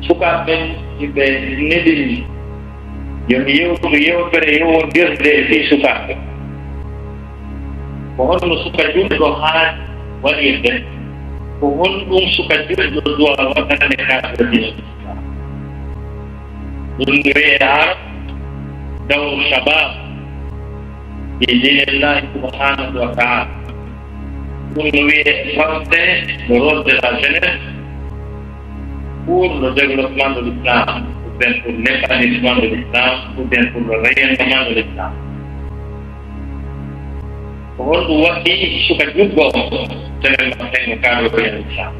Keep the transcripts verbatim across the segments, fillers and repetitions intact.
sukaaɓe ɓen, si ɓe nelii, yo mi yewtu yewtere yowondirde e fii sukaaɓe. Ko honno suka julɗo haani waɗirde? Ko honɗum suka julɗo duwa waɗande kaafirɗo? Ɗum wi'ee Arab dawru shabab fi dinillahi subhanahu wa ta'ala. Ɗum no wi'ee e français le rôle de la jeunesse pour le développement de l'islam, ou bien pour l'épanouissement de l'islam, ou bien pour le rayonnement de l'islam. Ko honɗum waɗi suka julɗo on senen makko kaɗo ko en sa?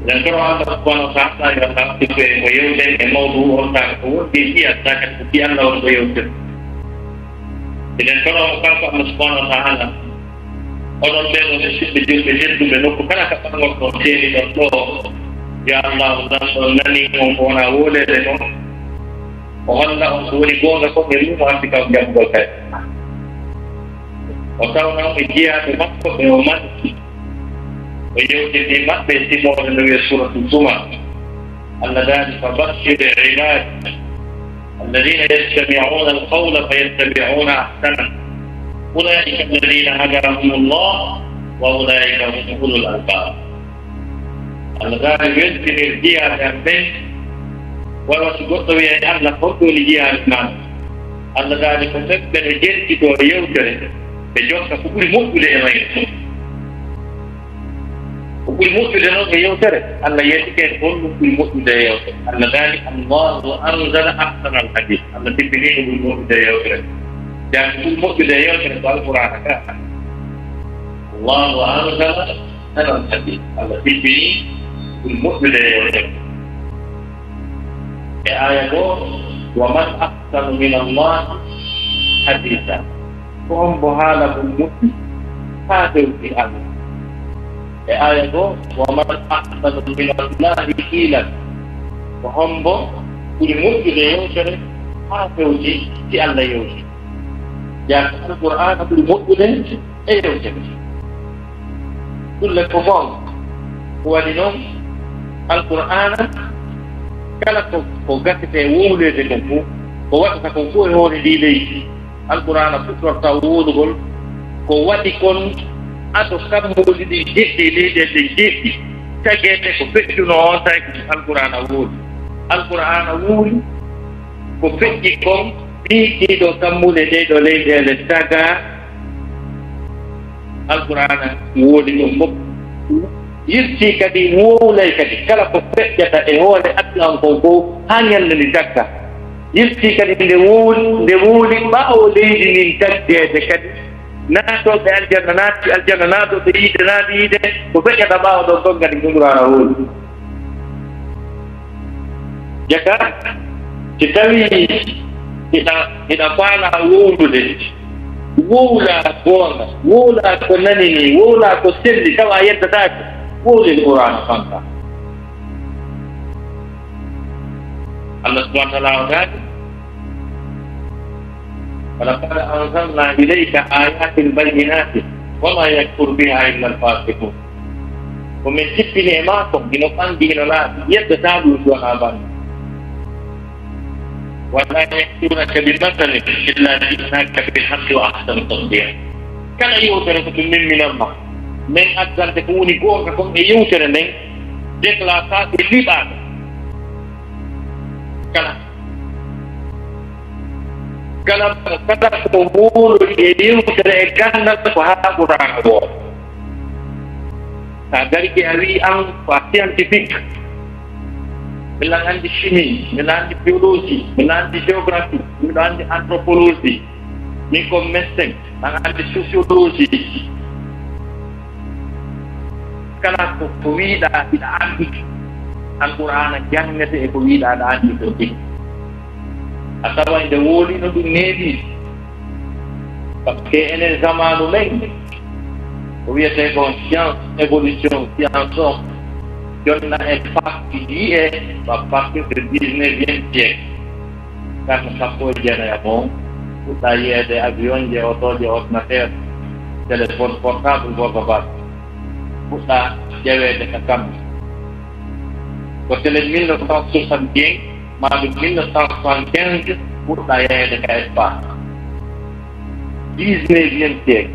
Nden kono Allah subhanahu wa ta'ala yo Allah ko e ko yewten e mawdu on, ta ko wonde fiya ta kadi ko fi Allah on ko yewten. Nden kono on kanko Allah subhanahu wa ta'ala, onon ɓe ɗon e siɓɓe julɓe tedduɓe nokku kala ka ɓangon ɗon seeni ɗon ɗo, yo Allah on nan ɗon nani on ko wona wolede kon. O holla on ko woni goonga kon e lumo arti kam jaɓugol kadi. O tawna on e jiyaaɓe makko ɓe o manti. O yewtini maɓɓe simoore no wi'e Suuratul Zumar. Allah daali, "Fa bashshir ibaadi alladhiina yastami'uuna al-qawla fa yattabi'uuna ahsanah. Ulaa'ika alladhiina hadahumullah wa ulaa'ika hum ulul albaab." Allah daali, "Weltinir jiyaaɓe am ɓen." Walla si goɗɗo wi'ay, "Allah, honɗum woni jiyaaɓe maa?" Allah daali, "Ko ɓen ɓe no jertitoo yewtere, ɓe jokka ko ɓuri moƴƴude e mayre." Ko ɓuri moƴƴude noon e yewtere, Allah yeetike en honɗum ɓuri moƴƴude e yewtere. Allah daali, "Allahu anzala ahsanal hadiis." Allah tippinii ko ɓuri moƴƴude e yewtere. Jaa ko ɓuri moƴƴude e yewtere ko Alqur'aana ka. Allahu anzala ahsanal hadiis. Allah tippinii ko ɓuri moƴƴude e yewtere. E aaya goo, "Wa man ahsanu min Allahi hadiisa." Ko hombo haala ɗum moƴƴi haa fewti Allah? E aaya goo, "Wa man ahsanu min Allahi qiilan." Ko hombo ɓuri moƴƴude yewtere haa fewti si Allah yewti? Jaa ko Alqur'aana ɓuri moƴƴude e yewtere. Ɗum le ko goonga. Ko waɗi noon, Alqur'aana, kala ko, ko gasete wowleede kon fof, ko waɗata kon fof e hoore ndii leydi, Alqur'aana fuɗɗorta wowlugol ko waɗi kon ado kammuuli ɗin jeɗɗi e leyɗeele ɗen jeɗɗi. Tageede ko feƴƴunoo on, tawi ko Alqur'aana wowli. Alqur'aana wowli ko feƴƴi kon, ɗii, ɗii ɗoo kammuuli e ɗee ɗoo leyɗeele tagaa. Alqur'aana wowli ɗum fof. Yirtii kadi, wowlay kadi kala ko feƴƴata e hoore aduna on kon fof haa ñande ndi tagga. Yirtii kadi nde wowli, nde wowli ɓaawo leydi ndin taggeede kadi, naatooɓe aljanna naatti aljanna, naatooɓe yiite naatti yiite, ko feƴƴata ɓaawo ɗon ɗon kadi ko Alqur'aana wowli. Jaka, si tawii hiɗa, hiɗa faalaa wowlude, wowlaa goonga, wowlaa ko nani nii, wowlaa ko selli, tawa a yeddataake, wowlin Qur'aana fanka. Allah subhanahu wa ta'ala o daali, "Wa laqad anzalna ilayka ayatin bayyinatin wa ma yakfuru biha illa al-fasiqun." Ko min tippini e maa kon, hino ɓangi, hino laaɓi, yeddataa ɗum si wonaa banndi. "Wa la ya'tunaka bi masalin illa ji'naka bil haqqi wa ahsana tafsira." Kala yewtere ko ɓe memminan ma, min addante ko woni goonga kon e yewtere nden, déclassé ɓe liɓaade. Kala, kala, kala ko wowlori e yewtere e ganndal ko haa Qur'aana woo. So a darii a wi'i an ko a scientifique, mbiɗa anndi chimie, mbiɗa anndi biologie, mbiɗa anndi géographie, mbiɗa anndi anthropologie, min ko médecin, aɗa anndi sociologie. Kala ko, ko wiiɗaa hiɗa anndi, Alqur'aana janngete e ko wiiɗaa aɗa anndi ko ɗum. A taway nde wowli no ɗum neeɓi. Parce que enen zamaanu men, ko wiyetee kon science évolution, science on, jonna en partie yi'e à partir de dix-neuvième siècle. Karne sappo e jeenayi on, fuɗɗaa yi'eede avion je, otooje, ordinateur, téléphone portable, goga bas. Fuɗɗaa ƴeweede ka kammu. Ko tele mille neuf cent soixante-quinze maa ɗum mille neuf cent soixante-quinze fuɗɗa yaheede ka espace. Dix-neuvième siècle.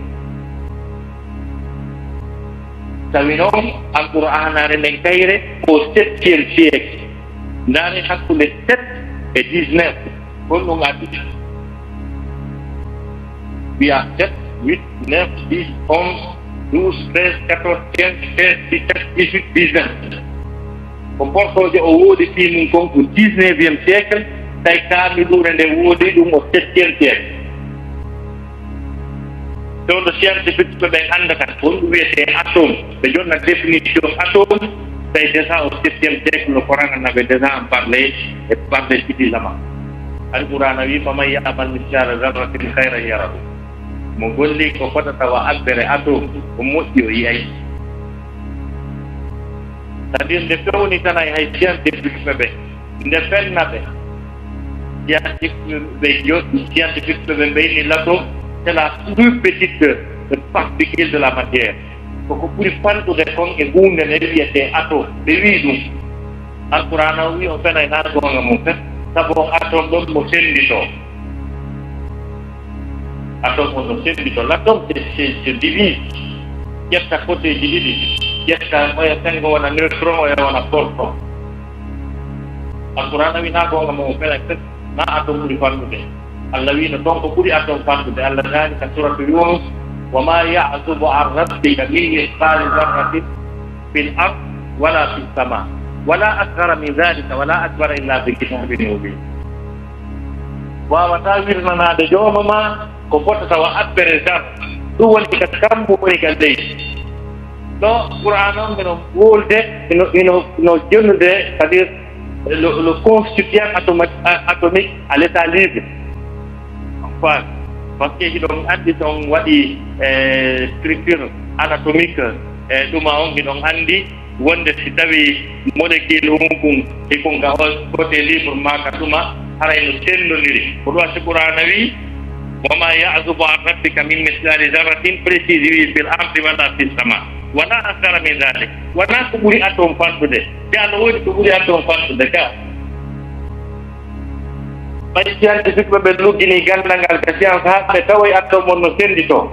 Tawi noon Alqur'aanaare nden kayre ko septième siècle. Ndaare hakkunde sept e dix-neuf. Ko ɗum addi. Wiya sept, huit, neuf, dix, onze, douze, treize, quatorze, quinze, seize, dix-sept, dix-huit, dix-neuf. Ko portooje o woodi fii mum kon ko dix-neuvième siècle, tawi kaamiluure nde woodi ɗum o septième siècle. Fewndo scientifique ɓe ɓen annda kan, ko honɗum wiyetee atome, ɓe jonna définition atome, tawi déjà au septième siècle, le Coran en avait déjà en parlé, et parlé suffisamment. Alqur'aana wi, "Faman ya'mal mithqala dharratin khayran yarahu." Mo golli ko fotata wa abbere atome, ko moƴƴi o yi'ay. C'est-à-dire, nde fewnitanay hay scientifique ɓe ɓe, nde fenna ɓe. Scientifique ɓe yo-, scientifique ɓe ɓe mbayni l'atome, c'est la plus petite particule de la matière. Ko ko ɓuri fanɗude kon e huunde nde wiyetee atome. Ɓe wii ɗum. Alqur'aana o wii on fenay naa goonga mum fen. Sabu on atome ɗon mo sennditoo. Atome on no sennditoo. L'atome se, se, se divise. Ƴetta côtéji ɗiɗi. Ƴetta oya senngo wona neutron, oya wona proton. Alqur'aana wii naa goonga mum fen. Naa atome ɓuri fanɗude. Allah wii no toon ko ɓuri atome fanɗude. Allah daali ka suuratu Yunus, "Wa ma ya'zubu an rabbika min mithqali dharratin fil ard wala fis sama, wala asghara min dhalika wala akbara illa fi kitabin mubin." Waawataa wirnanaade jooma ma ko fotata wa abbere zarra, ɗum woni ka kammu, woni ka leydi. Ɗo Qur'aana on hino wowlude, hino, hino, hino jonnude, c'est-à-dire le, le constituant atoma-, a-, atomique à l'état libre. On faami. Parce que hiɗon anndi so on waɗi, eh, structure anatomique, eh, ɗuma on hiɗon anndi wonde si tawi molécule hunkun hikun ka o-, côté libre maa ka ɗuma, haray no senndondiri. Ko ɗum waɗi si Qur'aana wii, "Wa ma ya'zubu an rabbika min mithqali dharratin", précise wii, "fil ardi wala fis sama, wala asghara min dhalik." Wonaa ko ɓuri atome fanɗude. Si ano woodi ko ɓuri atome fanɗude ka. Ɓay scientifique ɓe ɓe lugginii ganndal ngal ka science haa ɓe tawoy atome on no sennditoo.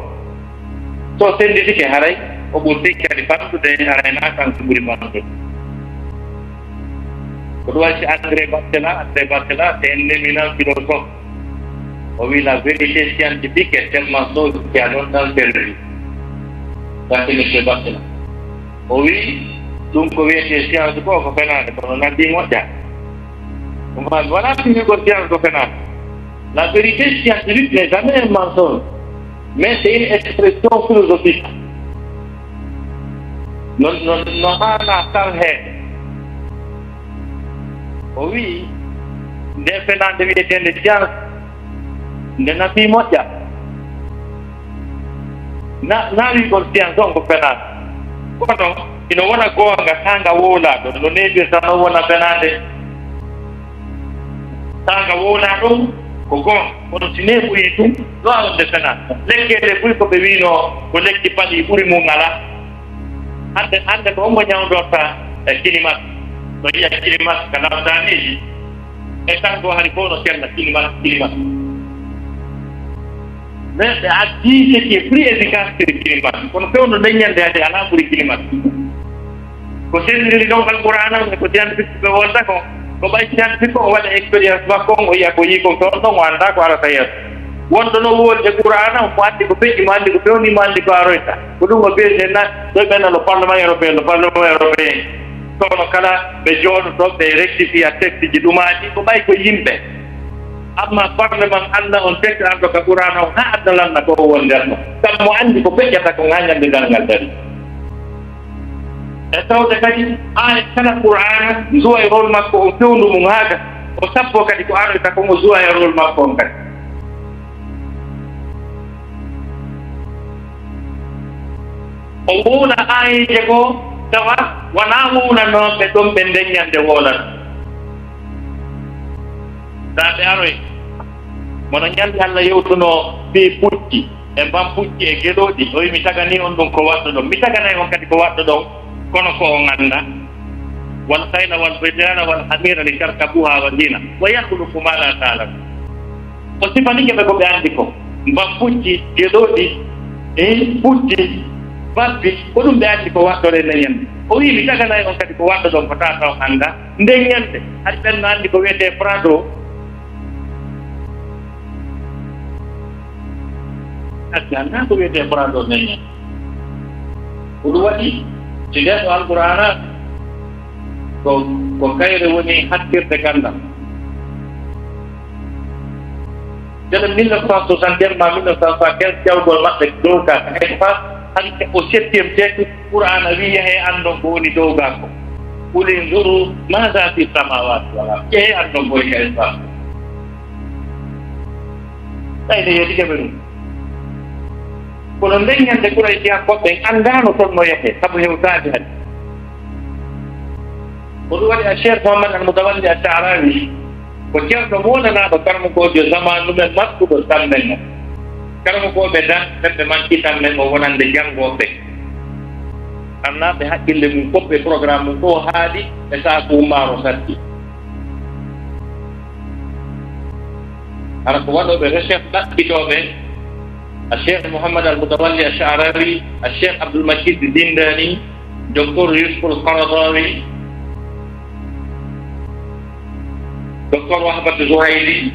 So sennditike haray, o ɓurtii kadi fanɗude, haray naa kan ko ɓuri fanɗude. Ko ɗum waɗi si André Bachelard, André Bachelard, c'est un éminent philosophe. O wii, "La vérité scientifique est tellement sage qu'il a longtemps perdu." Bachelard, c'est Bachelard. O wii, ɗum ko wiyetee science ko, ko fenaande, kono nafi moƴƴa. Ɗum maa mi wonaa fini ko science ko fenaande. La vérité scientifique n'est jamais un mensonge, mais c'est une expression philosophique. No, no, no haanaa tan heen. O wii, nde fenaande wiyeteende science, nde nafi moƴƴa. Na, na wii kon science on ko fenaande. Kono, ino wona goonga, haa nga wowlaa ɗon, no neeɓirta non wona fenaande. Haa nga wowlaa ɗon, ko goonga. Kono si neeɓoyii tun, no wonde fenaande. Lekkeele buy ko ɓe wiinoo, ko lekki paɗi ɓuri mum alaa. Hannde, hannde ko hombo ñawndorta e kilimat? No yiya kilimat ka lamdaaniiji. E tan ko hari fof no kenna kilimat, kilimat. Mais ɓe addi ce qui est plus efficace que le climat. Kono fewndo ndeññande hade alaa ɓuri climat. Ko senndiri ɗon Alqur'aana on e ko scientifique ɓe wolta kon. Ko ɓay scientifique o waɗa expérience makko on, o yiya ko yii kon toon ɗon, o anndaa ko arata yeeso. Wonɗo no wolde Qur'aana on, mo anndi ko feƴƴi, mo anndi ko fewndi, mo anndi ko aroyta. Ko ɗum o biyetee na, ɗo ɓen no Parlement européen, no Parlement européen. Kono kala ɓe jooɗoto, ɓe rectifia texte ji ɗumaaji, ko ɓay ko yimɓe. Amma Parlement Allah on, texte arɗo ka Qur'aana on, haa adna lanna ko o won nder ɗon. Kam mo anndi ko feƴƴata kon haa ñande darngal dari. E tawde kadi, aaya kala Qur'aana, joue e rôle makko on fewndu mum haa ga, o sappo kadi ko aroyta kon, o joue e rôle makko on kadi. O wowla aayeeje goo, tawa wonaa wowlanooɓe ɗon ɓe ndeññande wowlata. Taa ɓe aroy, wano ñande Alla yewtunoo fii pucci e mbam pucci e gelooɗi, o wi'i, "Mi tagani on ɗum ko waɗɗo ɗon, mi taganay on kadi ko waɗɗo ɗon, kono ko on anndaa." والخيل والبغال والحمير لتركبوها وزينة ويخلق ما لا تعلمون. O sifanike ɓe ko ɓe anndi ko, mbam pucci, geɗooɗi, e pucci, babbi, ko ɗum ɓe anndi ko waɗɗoree nden ñande. O wi'i, mi taganay on kadi ko waɗɗoɗon ko tawata on anndaa. Nden ñande, hari ɓen no anndi ko wiyetee Prado. Acca, anndaa ko wiyetee Prado nden ñande. Ko ɗum waɗi, si nden ɗo Alqur'aana, ko, ko kayre woni hattirde ganndal. Ndeen mille neuf cent soixante-quinze ma mille neuf cent soixante-quinze, jawgol maɓɓe dow ka espace, hari au septième siècle, Qur'aana wi'i, yahee anndon ko woni dow gaa ko. قل انظروا ماذا في السماوات والأرض. Yahee anndon ko woni ka espace. Tawi ne yeetike ɓe ɗum. Kono nden ñande Quraysiyankooɓe ɓen anndaano toon no yahee, sabu hewtaade hade. Ko ɗum waɗi a Cheikh Mouhammad Al Mutawalli Al Sha'rawi ko ceerno moolanaɗo karamokoojo zamaanu men makkuɗo tammen o. Karamokooɓe dan ɓen ɓe manki tammen o wonande janngooɓe. Annaaɓe hakkille mum fof e programme mum fof haaɗi e saaku maaro satti. Hara ko waɗooɓe recherche ɗaɓɓitooɓe a Cheikh Mouhammad Al Mutawalli Al Sha'rawi, a Cheikh Abdoul Majid Zindani, Docteur Youssouf Al Qaradawi, Docteur Wahbat Zuhaili,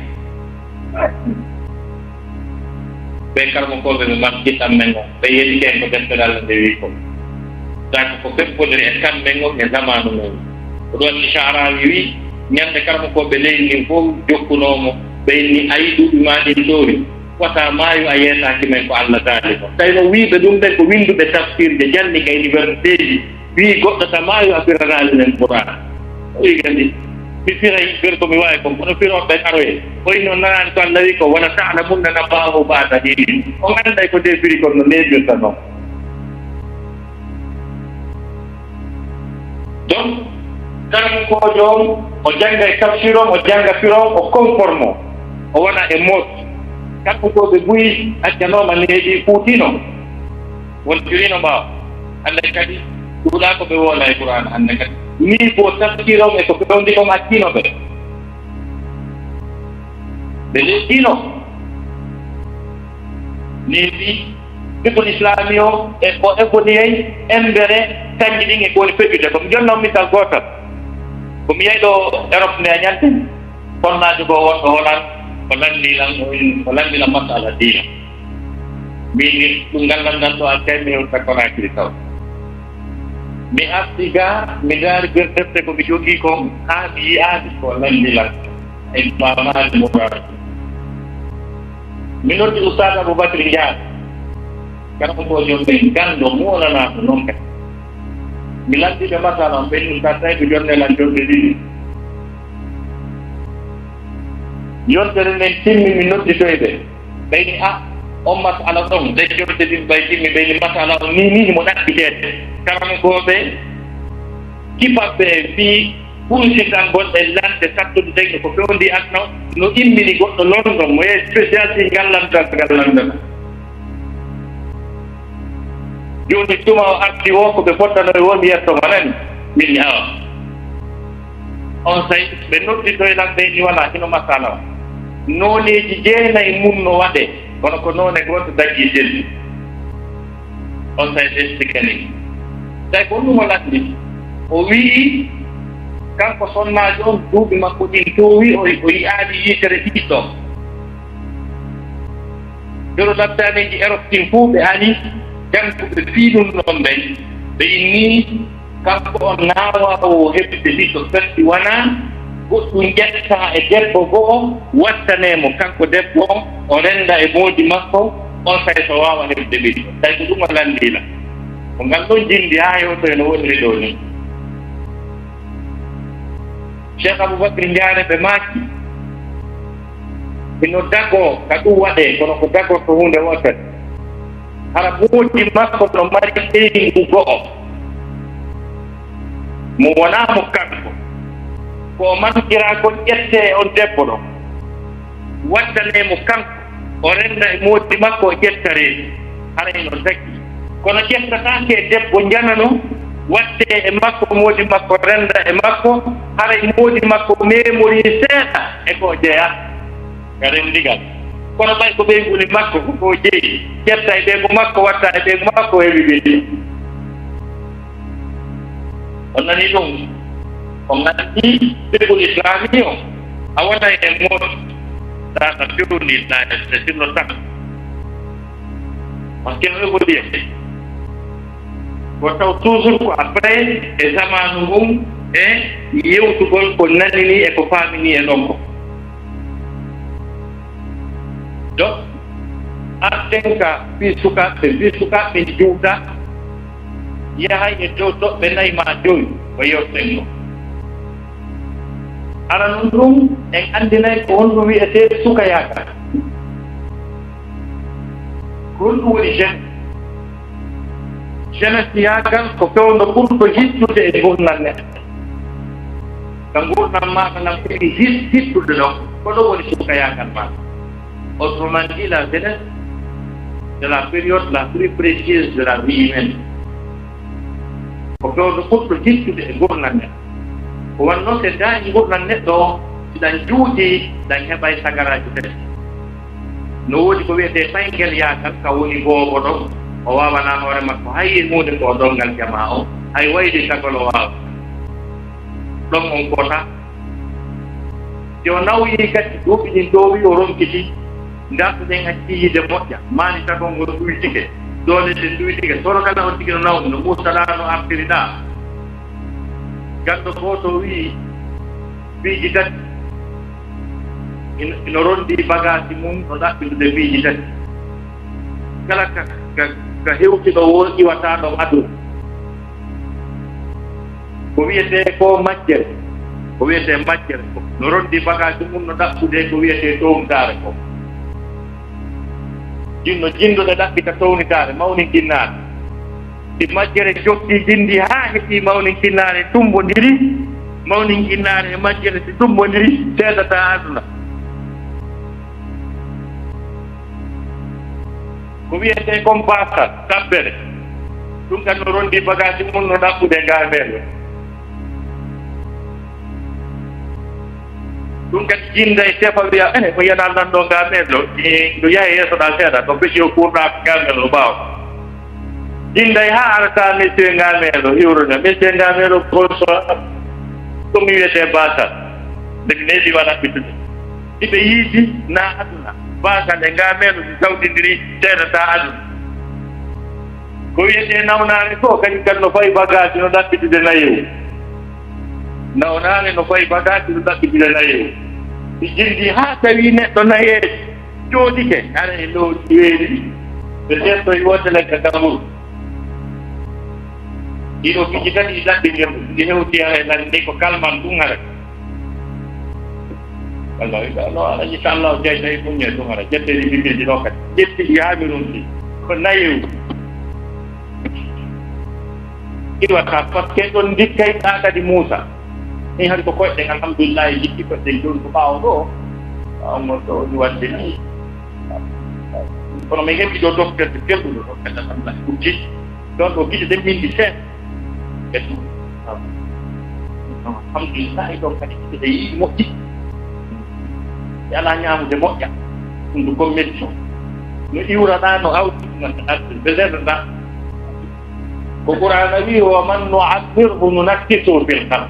ɓe karamokooɓe ɓe marti ɗammen o, ɓe yetti en ko deftere Allah nde wi ko. Saka ko feppodiri e kamɓe ngon e zamanu men. Ko ɗon si Sha'rawi wi, ñande karamokooɓe leydi ndin fof jokkunoomo, ɓe inni ayi duuɓi ma ɗin toori. Wata maayu a yeetaaki men ko Allah taali ko. Tawi no wiiɓe ɗum ɓen ko winnduɓe tafsir ɓe janni ka université ji. Wii goɗɗo ta maayu a firanaali men Qur'an. O wii kadi, mi firay fir ko mi waawi kon, kono firooɓe ɓen aroye. O wi noon nanaani ko Allah wi ko, "Wala ta'lamunna naba'ahu ba'da hin." On annday ko nde firi kon no neeɓirta noon. Donc, karamokoojo on, o jannga e tafsir on, o jannga firo on, o conforme on, o wona e moos. Karamokooɓe buy accanooma neeɓi fuutino, won firino ɓaawo. Hannde kadi, ɗuuɗaa ko ɓe woola e Qur'an hannde kadi. Nii ko tafsir on e ko fewndi kon accino ɓe. Ɓe leƴƴino. Neeɓi, fiqhul islami o, e ko efoniyey, embere, kanji ɗin e ko woni feƴƴude. Ko mi jonna on misal gootal. Ko mi yahi ɗo Europe nde a ñanti, sonnaajo goo wonɗo Hollande, o lanndi lan, o in-, o lanndi lan masala diina. Min ni, ɗum ngal lanndal ɗo a kay mi hewta Conakry taw. Mi arti ga, mi ndaari nder defte ko mi jogii kon, haa mi yi'aani ko lanndi lan. E faamaade muraadu. Mi noddi Ustaad Abubakri Njaay. Karamokoojo men ganndo mo wonanaa ko non kadi. Mi lanndi ɓe masala on, ɓe ni Ustaad tawi ko jonne lan jonde ɗiɗi. Yontere nden timmi, mi nodditoy ɓe. Ɓeyni, a, on masala ɗon, nde jonte ɗin ɓay timmi, ɓeyni masala on ni, ni himo ɗaɓɓiteede. Karamokooɓe kipaɓe fii huusitangol e lande sattude tawi ko fewndi aduna, no immini goɗɗo London, mo yehi spécial fii ngal landal, ngal landal. Jooni tuma o arti o, ko ɓe fottano e o, mi yetto mo nani, min ni awa. On say, ɓe nodditoy lan ɓe ni wala hino masala o. Nooneeji jeenayi mun no waɗe, kono ko noone gooto daggi selli. On say ɓe sikani. Tawi ko ɗum o lanndi. O wi'i, kanko sonnaajo on, duuɓi makko ɗin toowi, o, o yi'aali yiitere ɓiɗɗo. Joro laptaaniiji Erop ɗin fuu ɓe ari, jannguɓe fii ɗum ɗon ɓen, ɓe inni, kanko on naawaawo heɓude ɓiɗɗo, firti wanaa goɗɗum ƴettaa e debbo go'o, wattanee mo kanko debbo on, o rennda e moodi makko, on say so waawa heɓude ɓiɗɗo. Tawi ko ɗum o lanndii lan. Ko ngal ɗon jinndi haa hewtoy no woniri ɗoo nii. Cheikh Aboubacry Ndiané ɓe maaki, hino dagoo ka ɗum waɗee, kono ko dagorto huunde wootere. Hara moodi makko no mari ɓeyngu go'o, mo wonaa mo kanko. Ko o mantiraa kon ƴettee on debbo ɗon, wattanee mo kanko, o rennda e moodi makko, o ƴetta reedu. Hara hino daggi. Kono ƴettataake e debbo njanano, Wattee e makko, moodi makko rennda e makko, haray moodi makko meemorii seeɗa e ko o jeyaa ka renndigal. Kono ɓay ko ɓeynguuli makko ko ko jeyi, ƴetta e ɓeyngu makko, watta e ɓeyngu makko, o heɓi ɓeyngu. On nanii ɗum? On nanii fiqhul islami o? A wonay e moodi, sa, sa fewni, sa, sa sirlo tan. Parce que no évoluer. Ko taw toujours ko après e zamanu ngun e yewtugol ko nanini e ko faamini e ɗon ko. Donc, arten ka fii sukaaɓe, fii sukaaɓe juuta, yahay e dow toɓɓe nayi maa jowi ko yewten ko. Ara non ɗum, en anndinay ko honɗum wi'etee sukayaagal. Ko honɗum woni jeune? Jeunesse yaagal ko fewndo ɓurɗo hittude e ngurndan neɗɗo. Ka ngurndan maɗa nan ɓuri hit-, hittude ɗon, ko ɗo woni sukayaagal maɗa. Autrement dit, la jeunesse, c'est la période la plus précieuse de la vie humaine. Ko fewndo ɓurɗo hittude e ngurndan neɗɗo. Ko wannoo so daañi ngurndan neɗɗo o, si ɗan juuti, ɗan heɓay sagaraaji tati. No woodi ko wi'etee payngel yaagal, ka woni boobo ɗon, o waawanaa hoore makko hay e huunde ko o ɗonngal jamaa o, hay wayde tagol o waawa. Ɗon on koota. Si o nawyii kadi duuɓi ɗin ɗoo, wi'i o ronkiti, ndartuɗen acci yiide moƴƴa, maani tagol ngol ɗuytike, doole ɗen ɗuytike, soro kala on tigi no nawmi, no muusaɗaa, no artiriɗaa. Ganndo gooto wi'i piiji tati, ino, ino ronndii bagaasi mun no ɗaɓɓitude piiji tati. Kala ka, ka, ka hewti ɗo woo iwataa ɗon aduna. Ko wi'etee ko majjere, ko wi'etee majjere ko no ronndii bagaasi mun no ɗaɓɓude ko wi'etee townitaare ko. Jinno, jinno ɗe ɗaɓɓita townitaare, mawninkinnaare. Si majjere jokki jinndi haa heɓi mawninkinnaare, tumbondiri, mawninkinnaare e majjere si tumbondiri, seedataa aduna. Ko wi'etee kon baasal, tabbere. Ɗum kan no ronndii bagaasi mun no ɗaɓɓude ngaameelo. Ɗum kadi jinnda e tefa wiya, ene, ko yiyanaa lan ɗo ngaameelo, ndu yaha yeeso ɗaa seeɗa, ko feti o kuurɗaa ngaameelo no ɓaawo. Jinnda e haa arata monsieur ngaameelo, iwrude, monsieur ngaameelo, bonsoir. Ɗum wiyetee baasal. Nde mi neeɓi waɗa ɓittude. Si ɓe yiidi naa aduna, baasal e ngaameelo si sawtindiri, seedataa aduna. Ko wiyetee nawnaare ko, kañum kan no fawi bagaasi no ɗaɓɓitude nayewu. Nawnaare no fawi bagaasi no ɗaɓɓitude nayewu. Si jinndi haa tawi neɗɗo nayeejo jooɗike, hara e lowdi weeri, ɓe seettoyi wonde leggal gamburu. Ɗiɗo piiji tati ɗi ɗaɓɓi ngel, ɗi hewti hara e lan ni ko kalman ɗum hara. Wallahi, ɗo, ɗo, ala, inchallah, jeyta e ɗum, e ɗum, aɗa ƴettee ɗi bimbilji ɗo kadi. Ƴetti ɗi haa mi runti. Ko nayewu. Iwata, parce que ɗon ndikkay ɗa kadi Muusa. Min hari ko koyɗen, alhamdulillahi, jikki koyɗen jooni ko ɓaawo ɗo. Ɓaawo mo ɗo ni wadde ni. Kono min heɓi ɗo docteur de kelɗuɗo ɗo, kadi alhamdulillahi, ɗum jikki. Ɗon ɗo gite ɗen min ɗi seeɗa. Alhamdulillahi, ɗon kadi ɓe yiɗi moƴƴi. Ɓe alaa ñaamude moƴƴa. Ɗum ko médecin. No iwraɗaa, no awdi, no arde, ɓe seeɗataa. Ko Qur'aana wi'i, "Wa man nu'ammirhu nunakkishu fil khalq."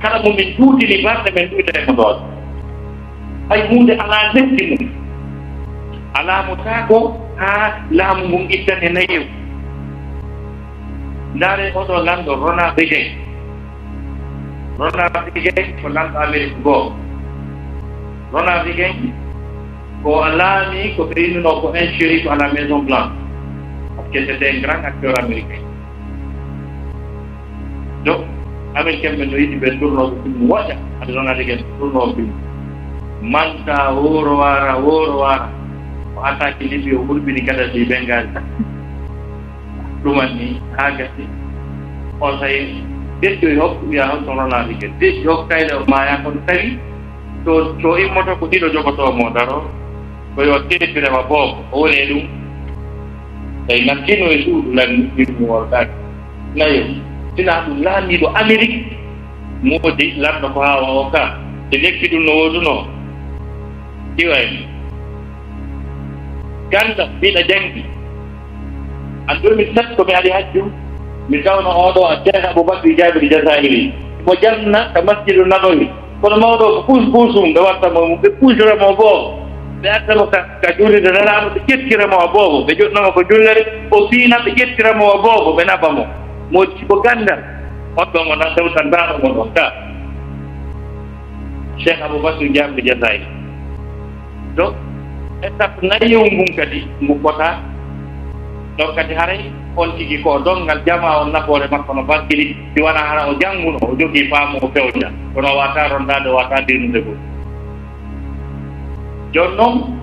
Kala mo min juutini balɗe, min ɗuyta e mo doole. Hay huunde alaa leppi mum. Alaa mo taako haa laamu ngun ittane nayewu. Ndaaree oɗo lanɗo Ronald Reagan. Ronald Reagan ko lanɗo Amerik goo. Ronald Reagan ko o laami ko ɓe innunoo ko un shérif à la Maison Blanche. Parce que c'était un grand acteur américain. Donc, Américain ɓen no yiɗi ɓe tournooɓe film moƴƴa, hade Ronald Reagan tournoowo film. Manta wooro waara, wooro waara. O attaque Libye, o hurɓini Kadhafi Benghazi. Ɗuman ni, haa gasi. On tawi, deƴƴoy hokku, wiya hol ton Ronald Reagan. Deƴƴi hokku tayle o maaya, kono tawi to, to immoto ko ɗiɗo jogotoo mo daro, ko yo teddire ma boobo, o woni e ɗum. Tawi nan tino e suudu, lan ɗum worɗaaki. Nayo, Sina ɗum laamiiɗo Amerik moodi lanndo ko haawa o ka. E lekki ɗum no woodunoo. Iwa en. Ganda, mbiɗa janngi. En deux mille sept, ko mi ari hajju, mi tawno oɗo a Cheikh Aboubacry Jabir Jazairi. Mo janna ka Masjidu Nabawi. Kono mawɗo ko puus puusum, ɓe watta mo, ɓe puusira mo boobo. Ɓe adda mo ka, ka juulirde Nelaaɗo, ɓe ƴettira mo boobo. Ɓe joɗnoo mo ko jullere, o fiina, ɓe ƴettira mo boobo, ɓe naɓa mo. Mo ko gandal. On ɗon o nan tawtan daaɗo mo ɗon ka. Cheikh Aboubacry Jabir Jazairi. Donc, étape nayi ngun kadi, ngu fota. Donc, kadi haray on tigi ko o donngal jamaa on nafoore makko no barkiri, si wonaa hara o jannguno, o jogii faamu o fewja. Kono o wata rondaade, o wata dirnude gol. Jooni noon,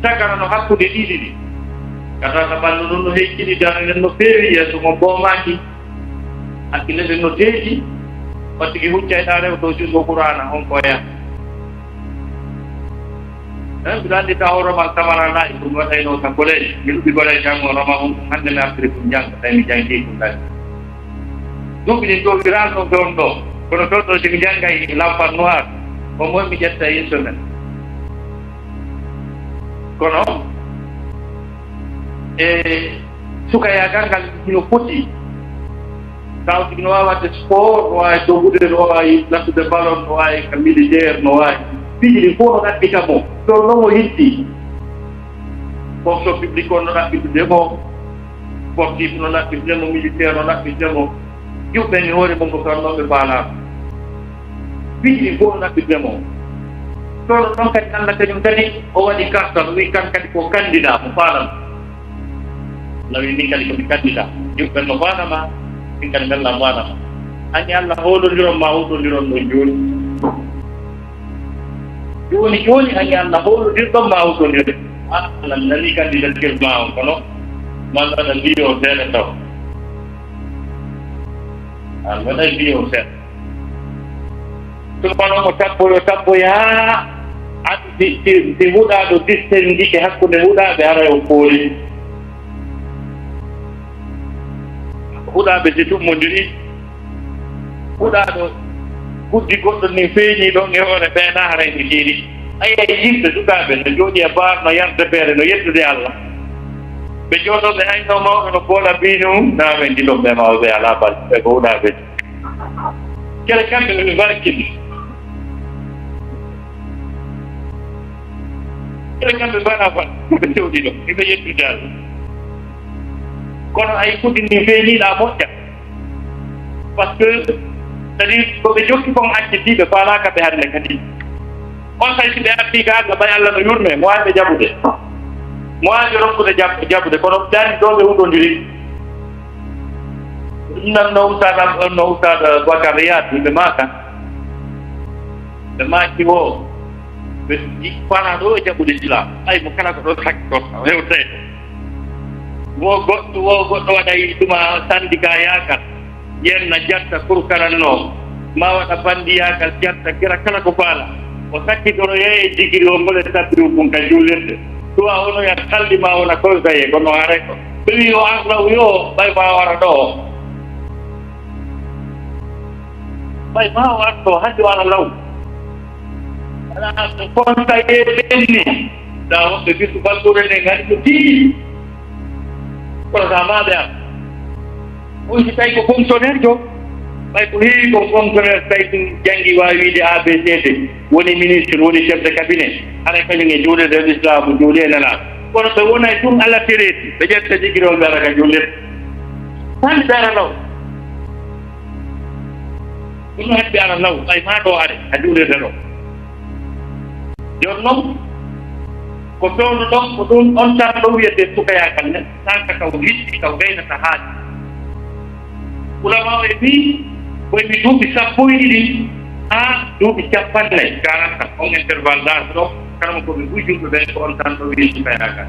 tagara no hakkunde ɗiɗi ɗi. Kata ka ɓanndu ndun no heccini, dana nden no feewi, yeeso ngon boomaaki. Hakkille ɗen no teeƴi, o tigi huccay ɗa rewto junngo Qur'aana on ko oya. Eh, mbiɗa anndi taw Roman Kamara Laay, ɗum waɗayno ka collège. Mi ɗuɓi gole janngo Roman on, hannde mi artiri ɗum janngo, tawi mi janngii ɗum kadi. Duuɓi ɗin ɗo wiraano ɗon ɗo, kono ɗon ɗo si mi janngay L'Enfant Noir, au moins mi ƴetta une semaine. Kono, e sukayaagal ngal hino foti. Taw tigi no waawi waɗde sport, no waawi dogude, no waawi nattude ballon, no waawi ka militaire, no waawi piiji ɗi fof no ɗaɓɓita mo. Ɗon non o hitti. Fonction publique on no ɗaɓɓitude mo, sportif no ɗaɓɓitude mo, militaire no ɗaɓɓitude mo. Juɓɓe ni hoore mum ko tan non ɓe faalaama. Piiji ɗi fof no ɗaɓɓitude mo. Ɗon non kadi Allah kañum kadi o waɗi kartal, o wi kan kadi ko candidat mo faalama. Lawi min kadi ko mi candidat. Juɓɓen no faanama, min kadi mbella faanama. Anni Allah hoolondiron ma huutondiron ɗon jooni. Jooni jooni anni Allah hoolondirɗon ma huutondiron. Ah, Allah nani candidature ma on kono. Man waɗa mbiyo seeɗa taw. An waɗa mbiyo seeɗa. Tuma noon o tabboyo tabboyaa, an si, si, si huɗaaɗo distinguike hakkunde huɗaaɓe haray o pooli. Huɗaaɓe si tummondiri, huɗaaɗo guddi goɗɗo ni feeñi ɗon e hoore ɓeena haray ni tiiɗi. Ayi, ayi, yimɓe sukaaɓe no jooɗi e baar, no yarde feere, no yettude Allah. Ɓe jooɗo ɓe ayno mawɓe no boola biinu, naa ɓe njiɗo ɓe mawɓe alaa bal, ɓe ko huɗaaɓe. Kele kamɓe ɓe mbarkini. Kele kamɓe mbaɗa fan, ɓe tewɗi ɗo, ɓe yettude Allah. Kono ay kuɗi ni feeñiɗa moƴƴa. Parce que, c'est-à-dire, ko ɓe jokki kon acciti, ɓe faalaaka ɓe hannde kadi. On kay si ɓe artii ka Allah, ɓay Allah no yurme, mo waawi ɓe jaɓude. Mo waawi ɓe rokkude jaɓ-, jaɓude, kono ɓe daari ɗo ɓe huɗondiri. Ɗum nan no Ustaad Ab-, no Ustaad Bakar Riyad, ɓe maaka. Ɓe maaki wo, ɓe ji-, fana ɗo e jaɓude Islam. Ay, mo kala ko ɗo sakki ɗo, hewtay ɗo. Wo goɗɗo, wo goɗɗo waɗa yi tuma sandika yaakal. Yen na jatta kurkaran no. Ma waɗa bandi yaakal jatta kira kala ko faala. O sakkitoro yeeye jigiri o ngole sabbiru kun ka jullirde. Tuwa ono ya kalli ma wona koy gaye kono hare ko. Ɓe wi o arlaw yo, ɓay ma wara ɗo. Ɓay ma o arto hajjo ara law. Ala ko konta ye ɓenni. Da woɓɓe bisu balɗuɗe ne ngari ko tiiɗi. Kono sa maɓe am. On si tawi ko fonctionnaire jo. Ɓay ko heewi ko fonctionnaire tawi ɗum janngi waawi wiide A B C D. Woni ministre, woni chef de cabinet. Hara kañum e juulirde e Islam, juuli e Nelaaɗo. Kono ɓe wonay ɗum Allah tereeti. Ɓe ƴetta jigirol ɓe ara ka juulirde. Tan ɓe ara law. Ɗum no haɗi ara law, ɓay maa ɗo are, a juulirde ɗo. Jooni noon, ko fewndo ɗon, ko ɗum on tan ɗo wiyetee sukayaagal ne, tan ka kaw liɗɗi, kaw gaynata haaji. Ulama o e mbii, ko e mbii duuɓi sappo e ɗiɗi haa duuɓi capanɗe nayi, quarante, on intervalle d'âge ɗo, kala mo ko ɓe buy julɓe ɓen, ko on tan ɗo wiye sukayaagal.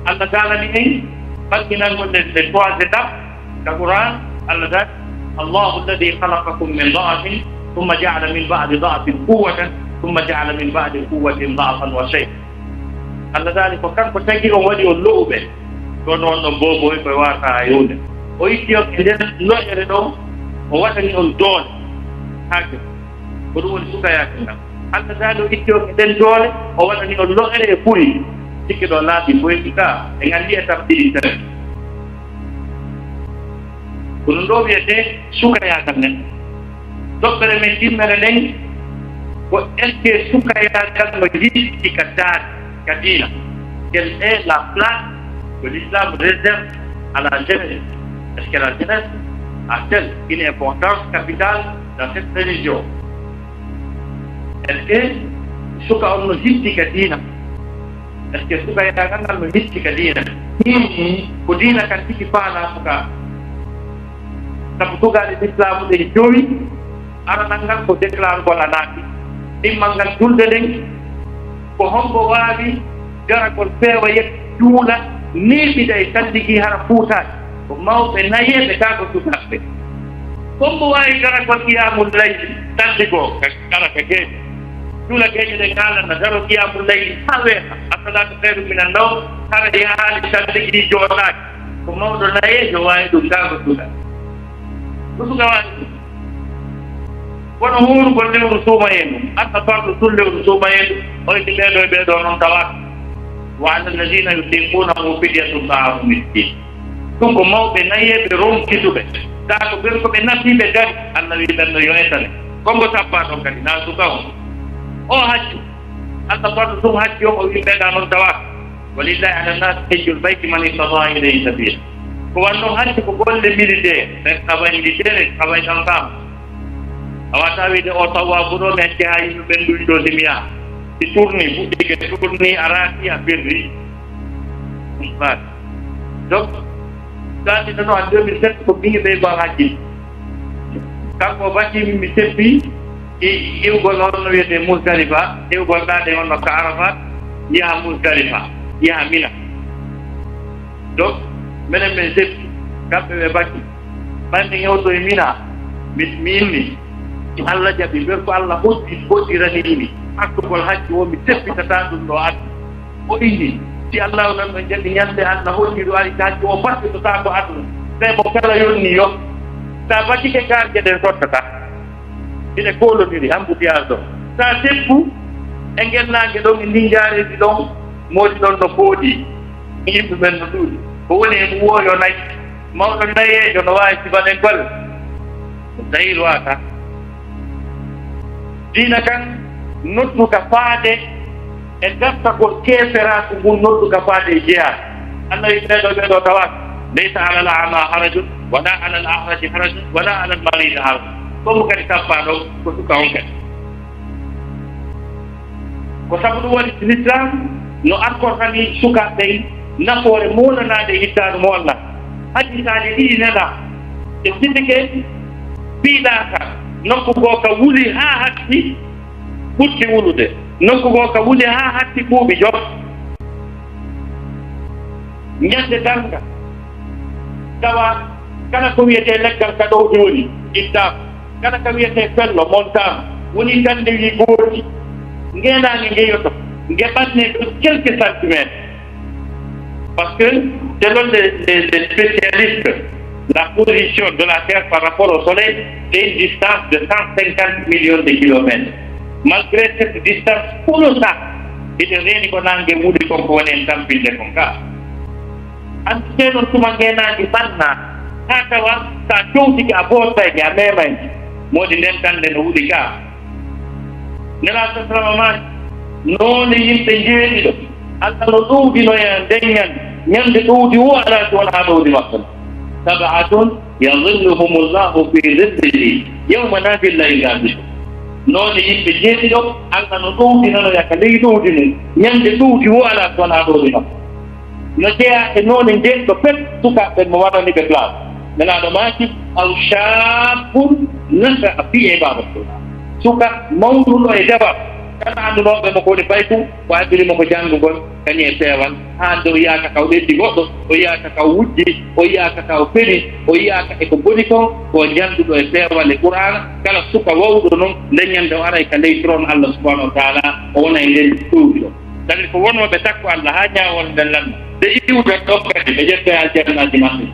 Allah daalani en ɓanginangol nde, nde trois étapes ka Qur'an. Allah daali, الله الذي خلقكم من ضعف ثم جعل من بعد ضعف قوة ثم جعل من بعد قوة ضعفا وشيبة. Allah daali ko kanko tagi on waɗi on lo'uɓe. Ɗon on ɗon booboy koye warta hay huunde. O itti on e nden lo'ere ɗon, o waɗani on doole. Haa jooni. Ko ɗum woni sukayaagal ngal. Allah taala o itti on e nden doole, o waɗani on lo'ere e furi. Sikke ɗo laabi boyki ka, en anndi e tabbiɗi tan. Ko ɗum ɗo wiyetee sukayaagal neɗɗo. Toɓɓere men ɗimmere nden ko est-ce que sukayaagal no yiɗi ka daade, ka diina? Quelle est la place que l'islam réserve à la jeunesse? Est-ce que la jeunesse a-t-elle une importance capitale dans cette religion? Est-ce que suka on no hitti ka diina? Est-ce que sukayaagal ngal no hitti ka diina? Ko diina kan tigi faalaa suka. Sabu tugaaɗe lislaamu ɗen jowi, aranal ngal ko déclargol a naati. Ɗimmal ngal julde nden, ko hombo waawi daragol feewa yetto juula, neeɓida e salligi hara fuutaaki? Ko mawɓe nayeeɓe kaa ko sukaaɓe. Hombo waawi daragol qiyamul layli, salligoo ka, kala ka geeƴe. Juula geeƴe ɗen haalana, daro qiyamul layli haa weeɓa. As-salatu khairun minan nawm, hara yahaali salligi jooɗaaki. Ko mawɗo nayeejo waawi ɗum, kaa ko suka. Ko suka waawi ɗum. Kono huurugol lewru suumayee ndu, adda fardu tun lewru suumayee ndu, o inni ɓee ɗoo e ɓee ɗoo non tawaaka. Wa ala alladhina yutiqunahu fidyatun ta'amu miskin. Ɗum ko mawɓe nayeeɓe ronkituɓe. Kaa ko ɓen ko ɓe nafiiɓe gari, Allah wi'i ɓen no yo etane. Ko mbo tappaa ɗon kadi, naa suka on. O hajju. Allah fardu tun hajji on, o wi'i ɓee ɗaa non tawaaka. Walillahi ala nnasi hijjul bayti man istata'a ilayhi sabila. Ko wanno hajji ko golle militaire, ɓen kabay militaire, kabay ɗan fam. A wata wiide o tawaafu ɗo, mi acci haa yimɓe ɓen ɗuɗi ɗo, si mi yaha. Si tourni, fuɗɗike tourni, a raaki, a perdi. Ɗum faati. Donc, sati nono en deux mille sept ko ɓiŋe ɓe ba hajji. Kanko o bati mi seppi i-, iwgol on no wiyetee Musdalifa, iwgol ɗaade on no ka Arafat, yaha Musdalifa, yaha Mina. Donc, menen men seppi, kamɓe ɓe bati. Ɓanni hewto e Mina, mi, mi inni. Allah jaɓi, ɓen ko Allah hoɗɗi, hoɗɗirani ɗumi. Artugol hajju o, mi seppitataa ɗum ɗo addu. O inni, si Allah o nan ɗon jaɓi ñande Allah hoɗɗi ɗo ari ka hajju o, battitotaako aduna. Tawi mo kala yonni yo. Sa batike garje ɗen sottata. Ine koolondiri embouteillage ɗon. Sa seppu e ngel naange ɗon, e ndin jaareeji ɗon, moodi ɗon no fooɗi. Yimɓe ɓen no ɗuuɗi. Ko woni e mo wooyo nayi. Mawɗo nayeejo no waawi sifanen golle. Tawi waata. Diina kan noddu ka faade e dartagol keeferaaku ngun, noddu ka faade e jihaad. Annabi ɓee ɗoo, ɓee ɗoo tawaaka. Laysa alal a'ma harajun, wala alal a'raji harajun, wala alal maridi harajun. Ko mo kadi tappaa ɗon, ko suka on kadi. Ko sabu ɗum waɗi Lislaam no arkortani sukaaɓe ɓen nafoore moolanaade e hittaandu mo Allah. Hadisaaji ɗiɗi nelaa e sitike piilaaka nokku goo ka wuli haa hatti ɓurti wulude, nokku goo ka wuli haa hatti ɓuuɓi jof. Ñande darnga, tawa kala ko wiyetee leggal ka ɗowdi woni, ittaama. Kala ka wiyetee fello, montaama. Woni tan nde wi gooti. Ngeenaange ngeyoto, nge ɓannee ɗum quelques centimètres. Parce que, selon les, les, les spécialistes, la position de la Terre par rapport au Soleil, c'est une distance de cent cinquante millions de kilomètres. Malgré cette distance colossale, eɗen reeni ko naange wuli kon, ko woni en tampinde kon ka. Annditee noon tuma ngeenaange ɓannaa, haa tawa so a jowtike a bootayke, a meemayke. Moodi nden tan nde no wuli ka. Nelaaɗo sallallahu alaihi wasallam maaki, noone yimɓe njeeɗiɗo, Allah no ɗowdinoya nden ñande, ñande ɗowdi wo alaa si wonaa ɗowdi makko. Sab'atun yadhilluhumullahu fi dhillihi yawma la dhilla illa dhilluh. Noone yimɓe jeeɗiɗo, Allah no ɗowdinanoya ka ley ɗowdi mum, ñande ɗowdi wo alaa so wonaa ɗowdi makko. No jeyaa e noone njeeɗiɗo pet, sukaaɓe ɓen mo waɗani ɓe classe. Nelaaɗo maaki, aw shabbun nasha'a fi ibadatillah. Suka mawnuɗo e dewal, kala annduɗo ɓe mo ko woni payku, ko addiri mo ko janngugol, kañum e peewal, haa nde o yahata ka o ɓeddi goɗɗo, o yahata ka o wujji, o yahata ka o feni, o yahata e ko boni kon, ko o jannduɗo e peewal e Qur'aana. Kala suka wawɗo noon, nden ñande o aray ka ley trône Allah subhanahu wa taala, o wona e nden ɗowdi ɗo. Kadi ko wonooɓe takko Allah haa ñaawol nden lannda, ɓe iwda ɗon kadi, ɓe ƴetta e aljannaaji maɓɓe.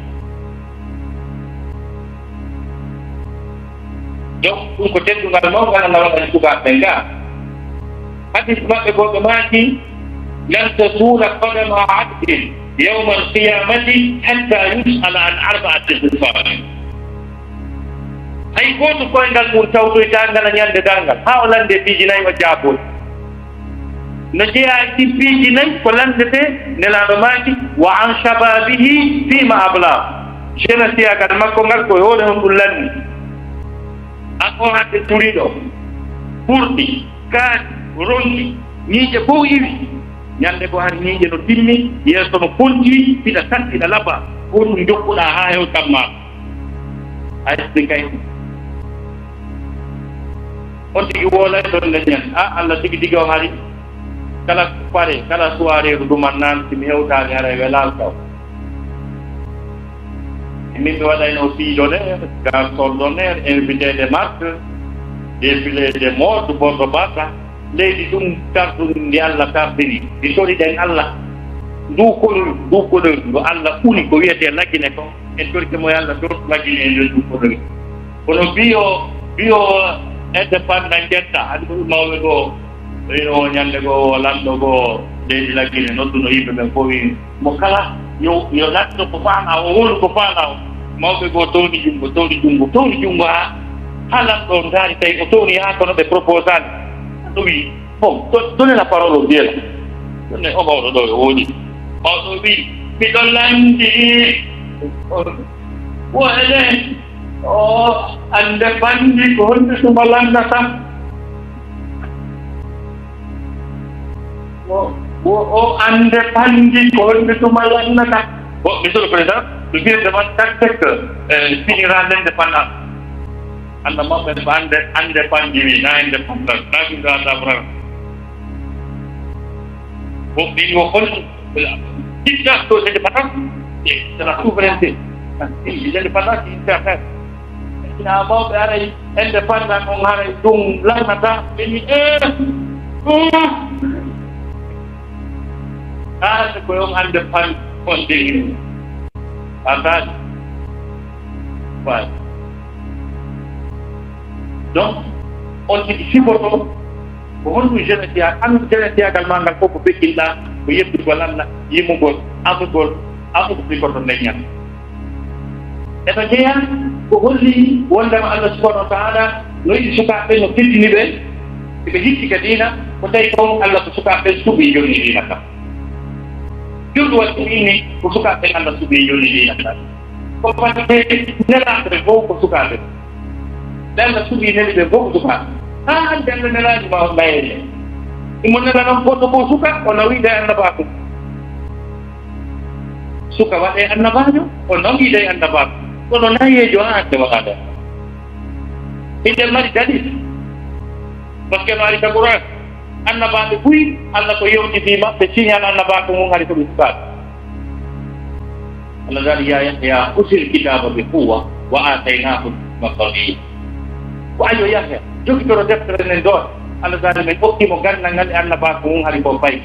Donc, ɗum ko teddungal mawngal Allah waɗani sukaaɓe ɓen gaa. Hadis maɓɓe goo ɓe maaki, "Lan tazula qadama abdin yawmal qiyamati hatta yus'ala an arba'ati khisalin." Hay gooto koyngal mum tawtoytaa ngal ñande darngal, haa o lande piiji nayi o jaaboo. No jeyaa e ɗin piiji nayi ko lanndetee, Nelaaɗo maaki, "Wa an shababihi fima abla." Jeunesse yagal makko ngal ko e hoore honɗum lanni. An on hannde turiiɗo, ɓurɗi, kaani, ronki, ñiiƴe fof iwi. Ñande goo hari ñiiƴe no timmi, yeeso no fonti, hiɗa satti, hiɗa laba, ko ɗum jokkuɗaa haa hewtan maa. A esti kay. On tigi woolay ɗon nde ñande. A, Allah tigi tigi o hari. Kala pare, kala soirée ko ɗuman naan, si mi hewtaali haray welaa taw. Min mi waɗayno fille d'honneur, garçon d'honneur, invité de marque, défilé de mode, bordo bata. Leydi ɗum tarduɗum ndi Allah tardini, ndi toriɗen Allah. Ndu konu, ndu konu, ndu Allah uni ko wiyetee Lagine ko, en torike mo yo Allah tortu Lagine e nder ndu konu. Kono biyo, biyo indépendant jetta, hade ko ɗum mawɓe goo, ino ñande goo, lanɗo goo, leydi Lagine, nodduno yimɓe ɓen fof, wi mo kala, yo, yo lanɗo ko faala o, wonu ko faala o. Mawɓe goo towni junngo, towni junngo, towni junngo haa, haa lanɗo o ndaari tawi o towni haa kono ɓe proposal. Ɗum wi, bon, do-, donnez la parole au vieux là. Donne o mawɗo ɗo e woni. Mawɗo wi, miɗo lanndi. Wo enen, o annde banndi ko honde tuma lanndata? Wo, wo o annde banndi ko honde tuma lanndata? Bon, Monsieur le Président, le vieux demande quatre sept, euh, finira l'indépendance. Annda maɓɓe ko annde, annde banndi wi, na indépendance, na ɗum ɗo annda France. Bon, min wo kon, dictateur, c'est des patates. C'est la souveraineté. C'est l'indépendance, c'est une affaire. Ina mawɓe aray indépendant on haray ɗum lannata ɓe mi eh. Haa ko on indépendant on de. Attends. Voilà. Donc, on tigi sifoto ko honɗum jeunesse ya, an jeunesse yagal ma ngal fof ko feƴƴinɗaa, ko yettugol Allah, yimugol, amugol, amugol sifoto leññal. Eno jeyaa ko holli wondema Allah subhanahu wa ta'ala no yiɗi sukaaɓe ɓe, no teddini ɓe, ɓe hitti ka diina, ko tawi ko Allah ko sukaaɓe ɓe suɓi jonni diina kam. Jurɗo waɗi ɗum inni ko sukaaɓe ɓe Allah suɓi jonni diina kam. Ko fati nelaaɓe ɓe fof ko sukaaɓe. Ɓe Allah suɓi neli ɓe fof ko sukaaɓe. Haa hannde Allah nelaani ma on ɓayre. Imo nela noon goɗɗo ko suka, o nawi ɗe annabaaku. Suka waɗe annabaajo, o nawi ɗe annabaaku. Kono nayeejo haa hannde waɗaade. Hiɗen mari dalil. Parce que no ari ka Qur'an. Annabaaɓe buy, Allah ko yewtiti maɓɓe, signal annabaaku mum hari ko ɓe sukaaɓe. Allah daali, "Ya Yahya, khudhil kitaba bi quwwa wa ataynahul hukma sabiyya." Ko ayo Yahya, jogitoro deftere nden ɗon. Allah daali, "Men okki mo ganndal ngal e annabaaku mum hari ko pay."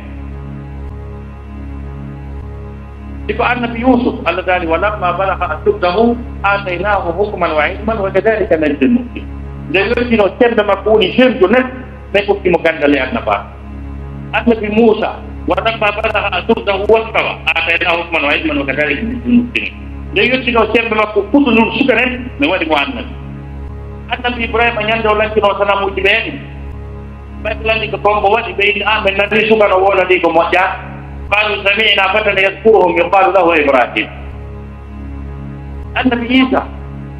Iko annabi Yusuf, Allah daali, "Wa lamma balagha ashuddahu ataynahul hukma wa ilma wa kadhalika najzil muhsinin." Nde wettino cemmbe makko woni jeune jo net, men okki mo ganndal e annabaaku. Annabi Muusa, "Wa lamma balagha ashuddahu wastawa, ataynahul hukma wa ilma wa kadhalika najzil muhsinin." Nde yettino cemmbe makko, fuɗɗundu suka nen, men waɗi mo annabi. Annabi Ibrahima, ñande o lancino sanamuuji ɓe hen, ɓay ko lanndi ko toon ko waɗi, ɓe inni, "Ah, men nani suka no woola ɗi ko moƴƴa." Qalu sami'na fatan yadhkuruhum yuqalu lahu Ibrahim. Annabi Iisa,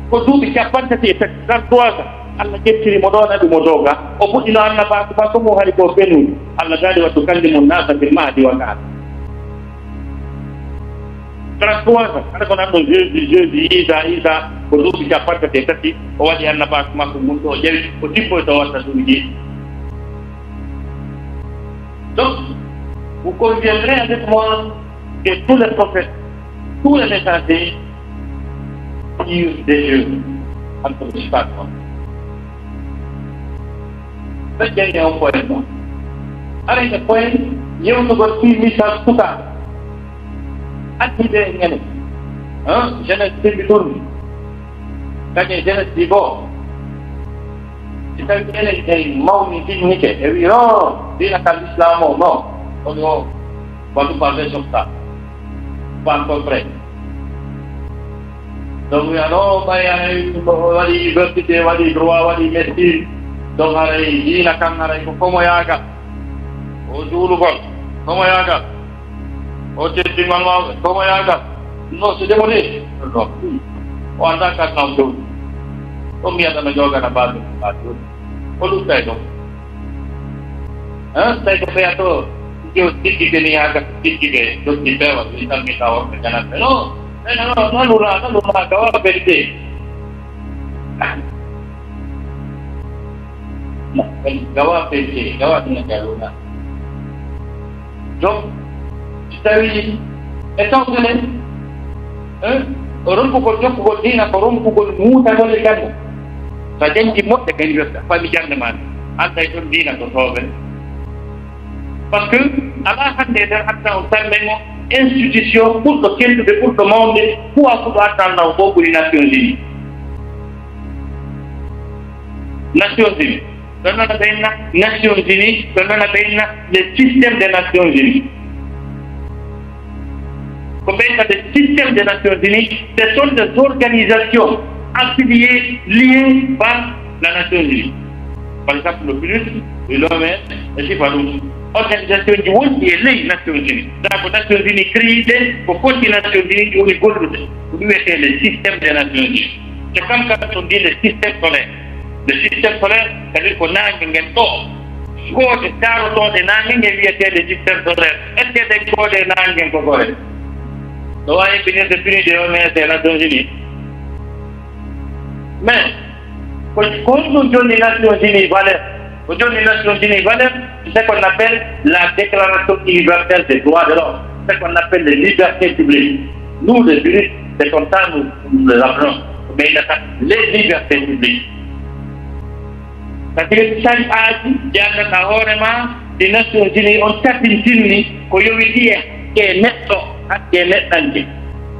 ko duuɓi cappanɗe tati e tati, trente-trois ans, Allah ƴettiri mo ɗoon, adi mo doga. O fuɗɗino annabaaku makko mo hari ko fenude. Allah daali, "Wa tukallimu nnasa fil mahdi wa kahla." Trente-trois ans, hade ko nan ɗo Jésus, Jésus, Iisa, Iisa, ko duuɓi cappanɗe tati e tati, o waɗi annabaaku makko ngun ɗo, o ƴewi, o tippoyto watta duuɓi jeeɗiɗi. Donc, vous conviendrez avec moi que tous les prophètes, tous les messagers tirent des jeunes entre le spatron. Ɓe ƴeewi on poème ɗon. Arayde poème, yewtugol fii misal sukaaɓe. Addi ɓe e ñande. Hein? Jeunesse timmi ɗum. Kañe jeunesse ɗi goo. Si tawi enen en mawni dignité, e wi, "Oh, diina kan l'islam o, non." On o, on ne peut pas faire comme ça. Pas à peu près. Donc, wiya, "Non, ɓay haray ko waɗi université, waɗi droit, waɗi médecine. Donc, haray diina kan, haray ko komo yaagal. O juulugol, komo yaagal. O teddingol mawɓe, komo yaagal." Non, c'est démodé. Non. O anndaa kan, non, ɗum. O mbiyata no joogana mbaɗum, mbaɗum. O luttay ɗum. Hein? Tawi ko ɓeya to, yo tiggude ni, haa gasa tiggude, dotti peewal, mi salmita worɓe jananɓe. Non, mais non, non, non, non, non, non, gawa vérité. Gawa vérité, gawa dina jaluna. Donc, si tawi e tawde nen, hein, rompugol jokkugol diina ko rompugol muutagol e gannde. So a jaŋngi moƴƴe ka université, a faami jaŋde maa nde, annday toon diina ko soobere. Par ce que alaa hannde e nder aduna on tan men o institution ɓurɗo teddude, ɓurɗo mawnde, kuwa fuɗo aduna on ko ɓuri Nations Unies. Nations Unies. Ɗo noon ɓe inna Nations Unies, ɗo noon ɓe inna le système des Nations Unies. Ko ɓe inna le système des Nations Unies, ce sont des organisations affiliées, liées par la Nations Unies. Par exemple, le PNUD, le l'OMS, e sifa ɗum. Organisation ji wonɗi e ley Nations Unies. Daa ko Nations Unies créé ɗe, ko foti Nations Unies ɗi woni gollude. Ko ɗum wiyetee le système des Nations Unies. Te kam kam on ndi le système solaire. Le système solaire, c'est-à-dire ko naange ngen ɗo. Goote daarotooɗe naange ngen wiyetee le système solaire. Est-ce que ɗen goote naange ngen ko gore? No waawi binirde fini de O M S e Nations Unies. Mais, ko, ko honɗum jonni Nations Unies valeur? Ko jonni Nations Unies valeur, c'est ce qu'on appelle la Déclaration universelle des droits de l'homme, ce qu'on appelle les libertés publiques. Nous, les juristes, c'est comme ça nous, nous les appelons. Mais il y a les libertés publiques. C'est-à-dire, sari'aaji jannata hoore ma, ɗi Nations Unies on tabintinni ko yowitii e hakke neɗɗo, hakke neɗɗanke.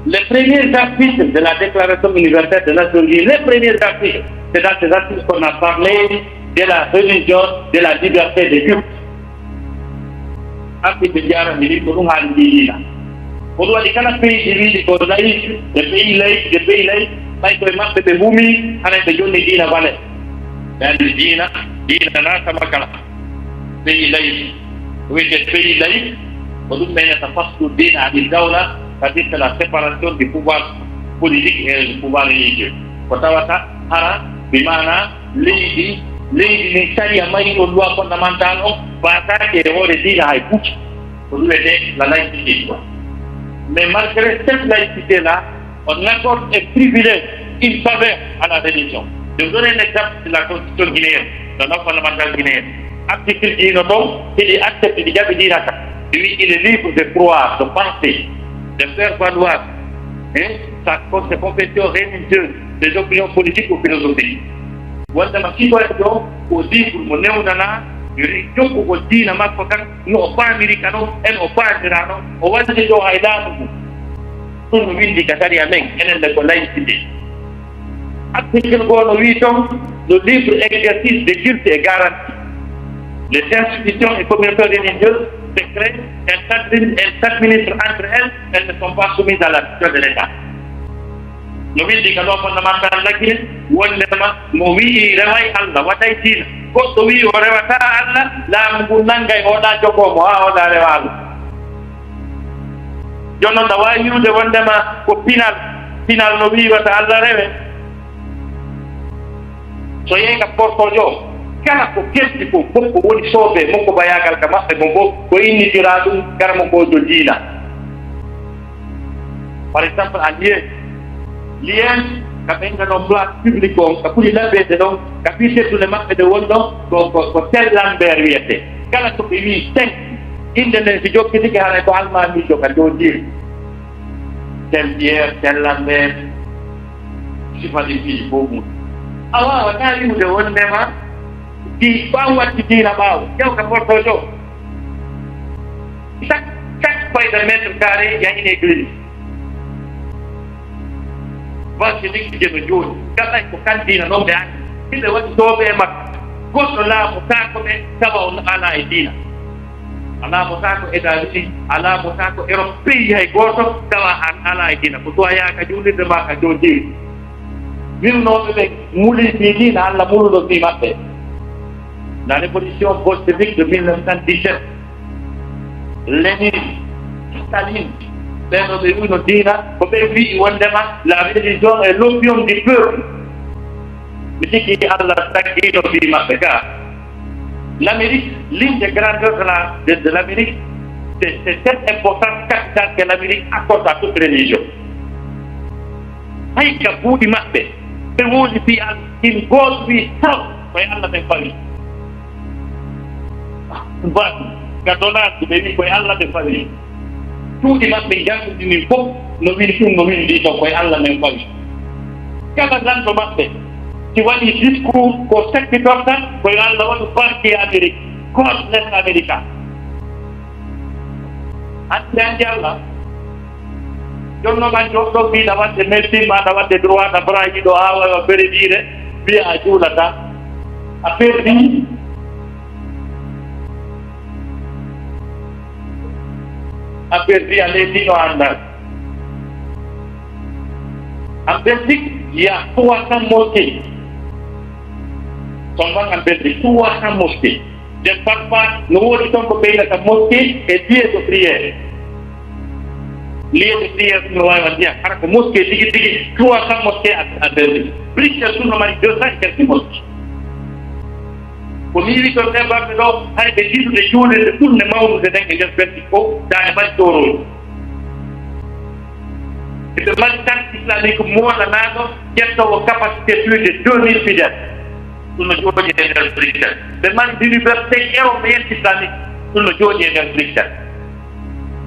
Les premiers articles de la Déclaration universelle des Nations Unies, les premiers articles, c'est dans ces articles qu'on a parlé de la religion, de la liberté de culte. Article jaarani ɗin ko ɗum haali ndi diina. Ko ɗum waɗi kala pays ɗi wiiɗi ko laïc, des pays laïcs, des pays laïcs, ɓay koye maɓɓe ɓe humi, haray ɓe jonni diina valeur. Ɓe anndi diina, diina naatama kala. Pays laïc, ko wiyetee pays laïc, ko ɗum ɓeynata faslu diina ani dawla, c'est-à-dire c'est la séparation du pouvoir politique et du pouvoir religieux. Ko tawata hara, bi maana leydi, leydi ndin sariya mahi ɗon loi fondamental on, faataake e hoore diina hay buti. Ko ɗum wiyetee la laïcité. Mais malgré cette laïcité-là, on accorde un privilège, une faveur à la religion. Je vous donne un exemple de la constitution guinéenne, la loi fondamentale guinéenne. Article ji no toon, hiɗi accepte, ɗi jaɓi diina ka. Ɗi wi, il est libre de croire, de penser, de faire valoir, hein, sa, ses convictions religieuses, ses opinions politiques ou philosophiques. Wondema citoyen ɗo ko libre mo newnana ri-, jokkugol diina makko kan, no o faamiri ka non, en o faamira non, o wallitoo hay laamu ngu. Ɗum no winndi ka sariya men, enen le ko laïcité. Article goo no wii toon, le libre exercice des cultes est garanti. Les institutions et communautés religieuses secrètes, elles s'admi-, elles s'administrent entre elles, elles ne sont pas soumises à la tutelle de l'État. No winndi ka loi fondamentale la Guinée, wondema mo wi'i reway Allah, waɗay diina, goɗɗo wi'i o rewataa Allah, laamu ngun nanngay oɗa jogoo mo, haa oɗa rewa Allah. Jooni noon, na waawi wi'ude wondema ko pinal, pinal no wi'i wata Allah rewe. So yehi ka portoojo o, kala ko kelti ko, fof ko woni soobee makko bayaagal ka maɓɓe, mo fof ko innitiraa ɗum karamokoojo diina. Par exemple, à Liège, Liège, ka ɓe ngano place publique on, ka ɓuri labbeede ɗon, ka fii teddunde maɓɓe nde woni ɗon, ko, ko, ko Saint Lambert wiyetee. Kala so ɓe wii Saint, innde nden si jokkitike, haray ko almaamiijo ka jooɗiiri. Saint Pierre, Saint Lambert, sifa ɗin piiji fof mum. A waawataa wi'ude wondema di ɓaawo watti diina ɓaawo, ƴeew ka portoojo. Chaque, chaque fayda mètre carré, il y a une église. Évangélique je no jooɗi. Kala ko kan diina noon ɓe anndi. Hiɓe waɗi soobee makko. Goɗɗo laamotaako ɓe tawa on alaa e diina. A laamotaako États-Unis, a laamotaako Europe, pays hay gooto tawa an alaa e diina. Ko soit yaa ka juulirde maa ka joojiiri. Wirnooɓe ɓe muli fii diina, Alla muluɗo fii maɓɓe. La révolution bolchevique de mille neuf cent dix-sept, Lénine, Staline, ɓen ɗo ɓe wino diina, ko ɓe wi'i wondema la religion est l'opium du peuple. Mi sikki Alla taggiino fii maɓɓe ka. L'Amérique, l'une des grandeurs de la, de, de l'Amérique, c'est, c'est cette importance capitale que l'Amérique accorde à toute religion. Hay ka buuɗi maɓɓe, ɓe woni fii Alla, in God we serve, koye Alla ɓe fawi. Ba, ka Donald, ɓe wi koye Alla ɓe fawi. Cuuɗi maɓɓe njannguɗini fof no wini ɗum, no windi ɗo koye Alla men fawi. Kala lanɗo maɓɓe, si waɗi discours, ko sakkitorta, koye Alla waɗu parti Amérique, God bless America. Anndi, anndi Alla. Jonno kan joɗɗo mbiɗa waɗde médecine, ma aɗa waɗde droit, aɗa brayi ɗo, awa, awa, ferediire, wiya a juulata. A perdi. A perdi, a leydi no anndaa. En Belgique, il y a trois cents mosquées. Seulement en Belgique, trois cents mosquées. Des parfois, no woodi toon ko ɓeynata mosquée et lieu de prière. Lieu de prière, no waawi waɗde hara ko mosquée tigi tigi, trois cents mosquées à, à Belgique. Bruxelles tun no mari deux cents et quelques mosquées. Ko mi wi toon heɓaɓe ɗo, hay ɓe yiɗude juulirde ɓurde mawnude nden e nder Belgique fof, daande mari toorooji. Eɓe mari centre islamique moolanaɗo, ƴettoowo capacité plus de deux mille fidèles. Ɗum no jooɗi e nder Bruxelles. Ɓe mari université européenne islamique. Ɗum no jooɗi e nder Bruxelles.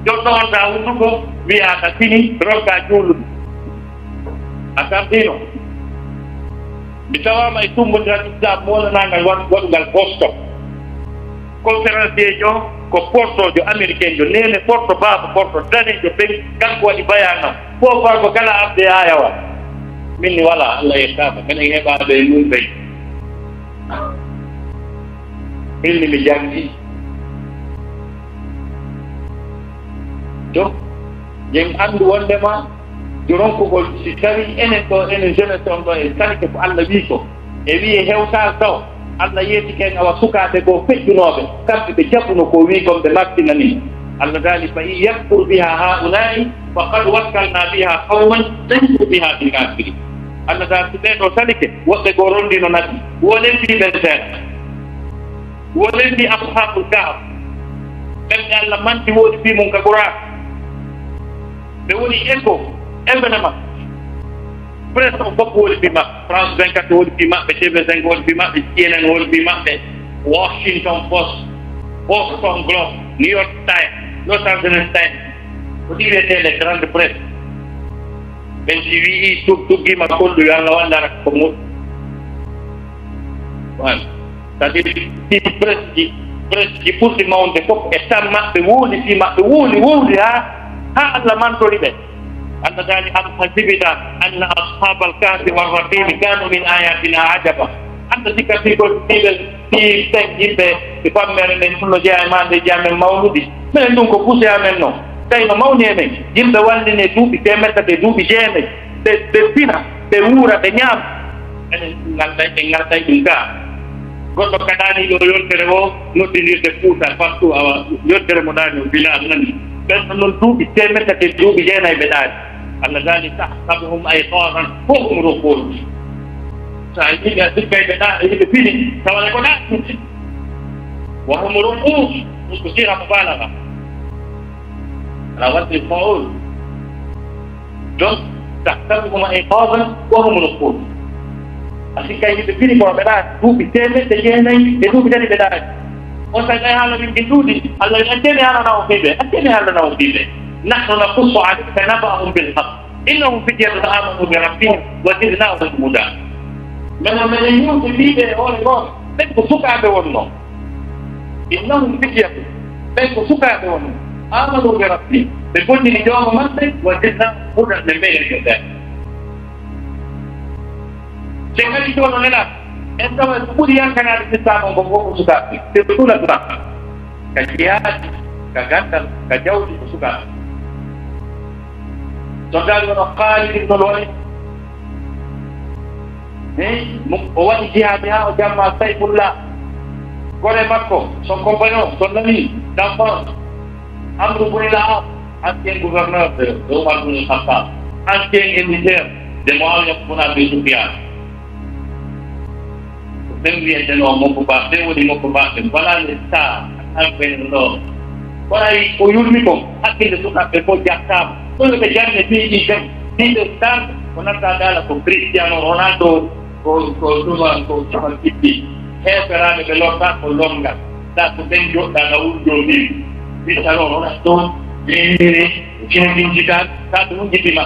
Joɗɗo on taa hunduko wiya ka fini, ronka juulude. A tampiino. Mi tawaama e tummbondiral Islam moolanaangal wa-, waɗungal Boston. Conférencier jo ko portojo américain jo, nene porto, baaba porto, danejo ɓen, kanko waɗi bayaanam. Fof ko kala arde ayawa. Min ni wala, Allah yettaama. Menen heɓaaɓe e mum ɓen. Min ni mi janngi. Donc, yen anndu wondema ronkugol, si tawi enen ɗo, enen jeunesse on ɗo, en salike ko Allah wii ko, e wi'e hewtaal taw, Allah yeetike en awa sukaaɓe goo feƴƴunooɓe, kamɓe ɓe jaɓuno ko wii kon, ɓe martina ni. Allah daali, "Fa in yakfur biha haula'i, faqad wakkalna biha qawman laysu biha bikafirin." Allah daali, si ɓee ɗo salike, woɓɓe goo rondino naɓi, wolen fii ɓen seeɗa. Wolen fii Ashabul Kahf, ɓen ɓe Allah manti woodi fii mun ka Qur'an. Ɓe woni écho, événement. Presse on fof woni fii maɓɓe. France vingt-quatre woni fii maɓɓe, T V cinq woni fii maɓɓe, C N N woni fii maɓɓe, Washington Post, Boston Globe, New York Times, Los Angeles Times. Ko ɗi wiyetee les grandes presses. Ɓen si wi'i tug-, tuggiima kollu, yo Allah wallu, ara ko moƴƴi. Wan. C'est-à-dire, ɗi presse ji, presse ji ɓurɗi mawnude fof e tan maɓɓe wowli fii maɓɓe, wowli, wowli haa, haa Allah mantori ɓe. Allah daali, "Am hasibta anna ashabal kahfi war raqimi kanu min ayatina ajaba." Anta sikka fii ko fii ɓe, fii ɓen yimɓe e fammere nden, ɗum no jeyaa e maa nde jeyaa men mawnude. Minen ɗum ko buse amen non. Tawi no mawni e men. Yimɓe wallini e duuɓi teemedde e duuɓi jeenayi. Ɓe, ɓe fina, ɓe wuura, ɓe ñaama. Enen ngalday, en ngalday ɗum gaa. Goɗɗo kaɗaani ɗo yontere o noddindirde Fuuta partout, awa yontere mo ɗaani o Bilal nani. Ɓen ɗon noon duuɓi teemedde e duuɓi jeenayi ɓe ɗaani. Allah daali, "Tahsabuhum ayqazan wa hum ruqud." So a yimɓe a sikkay ɓe ɗa, yimɓe fini, tawa ko ɗaani. Wa hum ruqud, ɗum ko siira mubalaga. Ala wazni faul. Donc, tahsabuhum ayqazan wa hum ruqud. A sikkay yimɓe fini ko ɓe ɗa duuɓi teemedde jeenayi e duuɓi tati ɓe ɗaani. On tawi haala min ɗin ɗuuɗi, Allah en accani haalana on fii ɓe, accani haalana on fii ɓe. Nahnu naqussu alayka naba'ahum bil haqq. Innahum fityatun amanu bi rabbihim wa zidnahum huda. Menen, menen yewti fii ɓe e hoore goonga, ɓen ko sukaaɓe wonnoo. Innahum fityatun, ɓen ko sukaaɓe wonnoo. Amanu bi rabbihim, ɓe gollini Joomi maɓɓe, wa zidnahum huda, ɓe ɓeydi ɓe. Ɓe ngari ɗo no Nelaaɗo, En tawa ko ɓuri yankanaade lislaam on ko fof ko sukaaɓe. Te ɗum aduna ka jihaadi, ka ganndal, ka jawdi ko sukaaɓe. Soldaar wano Khalid ibn al-Walid, eh, mo, o waɗi jihaadi haa o jamma Sayfullah. Gore makko, son compagnon, son ami d'enfance, Amr ibn al-As, ancien gouverneur de, de Omar ibn al-Khattab, ancien émissaire de Muawiya ibn Abi Sufyan. Ɓen wiyeteno mokko ba, ɓen woni mokko ba, ɓe voilà les stars, an ɓen ɗo. Waɗay o yurmi kon, hakkille sukaaɓe fof jattaama. Ɗum ɓe janne piiji jam, ɗiɗo star, ko natta dala ko Cristiano Ronaldo, ko, ko Tuma, ko Tuma Kippi. Heeferaaɓe ɓe lorta ko longal. Sa ko ɓen joɗɗa na wurdo min. Cristiano Ronaldo, Mbappe, Zinedine Zidane, sa ɓe hunjitima.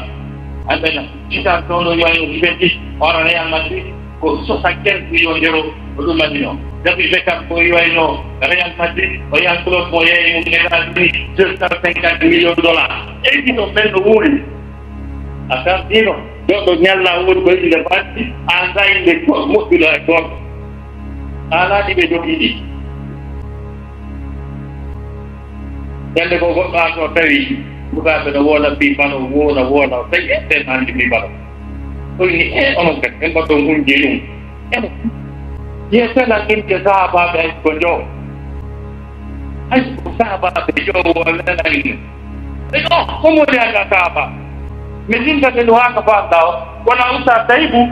An ɓe na, Zidane ɗo no yoyno Juventus, ora Real Madrid, ko soixante-quinze millions d'euros ko ɗum waɗino. David Beckham ko yoyno Real Madrid, o yaha club mo yeeyi mum États-Unis, deux cent cinquante millions de dollars. Eggito men no wuuri. A sardiino, goɗɗo ñalla woni ko inde baɗɗi, a anndaa inde go-, moƴƴuɗo e goɗɗo. A alaa ɗi ɓe jogii ɗi. Ñande ko goɗɗo arno tawi sukaaɓe no woola fii balo, woola, woola, o tawi eɓɓe no anndi fii balo. O inni, "E, onon kadi, en mbaɗɗon hunde ɗum." Ene, ye tela inde sahaabaaɓe hay ko njow. Hay ko sahaabaaɓe njow o lelani. E, o, ko mo woni hannde sahaaba? Mi linta ɓe no haa ka faamɗa o. Wona Oustaz Taïbou.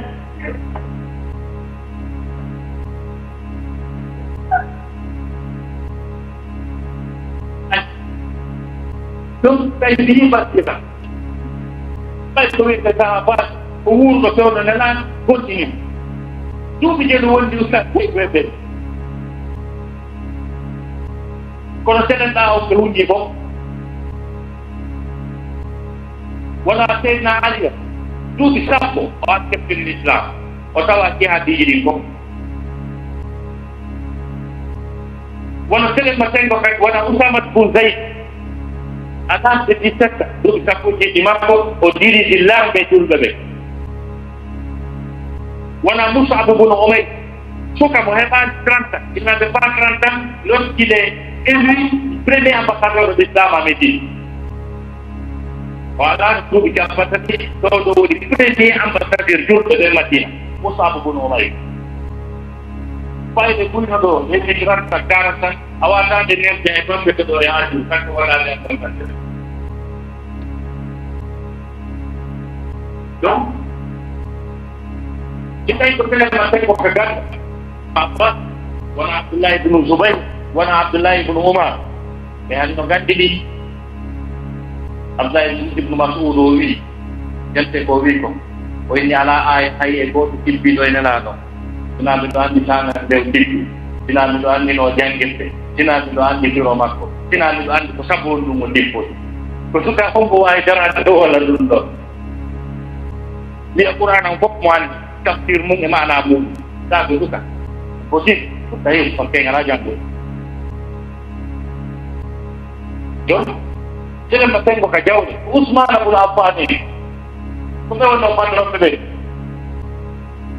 Ɗum tawi mbiyi mbaɗtira. Ɓay ko wiyde sahaabaaɓe, ko wuurɗo fewndo Nelaaɗo, gontini. Duuɓi jeɗi wondi Oustaz Taïbou e ɓen. Kono seɗen ɗa on ɓe hunji fof. Wona Seydina Ali, duuɓi sappo, o arti keftin l'Islam. O tawa jihaadiiji ɗin fof. Wona Sele Masengo kadi, wona Usamat bun Zayd. À l'âge de dix-sept ans, duuɓi sappo e jeeɗiɗi makko, o diriji laamɓe julɓe ɓe. Wona Mus'ab bun Umayr, suka mo heɓaani trente ans, il n'avait pas trente ans, lorsqu'il est élu premier ambassadeur de l'islam à Médine. O alaano duuɓi cappanɗe tati, ɗo ɗo woni premier ambassadeur julɓe ɓe Madina, Mus'ab bun Umayr. Fayde ɓurno ɗo, heɓi trente ans, quarante ans, a waɗaande neemde e bamɓe ko ɗo e aaju, kanko waɗaande e bamɓe. Donc, si tawi ko telen ma tawi ko ka ganda, Abbas, wona Abdullahi ibn Zubayr, wona Abdullahi ibn Umar. Ɓe hannde no nganndi ɗi. Abdullahi ibn Mas'ud o wi, jante ko wi ko, o inni alaa aaya hay e gooto tibbiiɗo e Nelaaɗo. Sinaa miɗo anndi taangal nde o tibbi, sinaa miɗo anndi no o janngirte, sinaa miɗo anndi firo makko, sinaa miɗo anndi ko sabu honɗum o tippori. Ko suka hombo waawi daraade ɗo walla ɗum ɗo. Wiya Qur'aan on fof mo anndi, tafsir mum e maana mum. Sa ko suka. Ko si, ko tawi ko kengal a janngo. Jon, senen ma tengo ka jawle. Usmaana bun Affaan en. Ko ɓe wonno patron ɓe ɓe.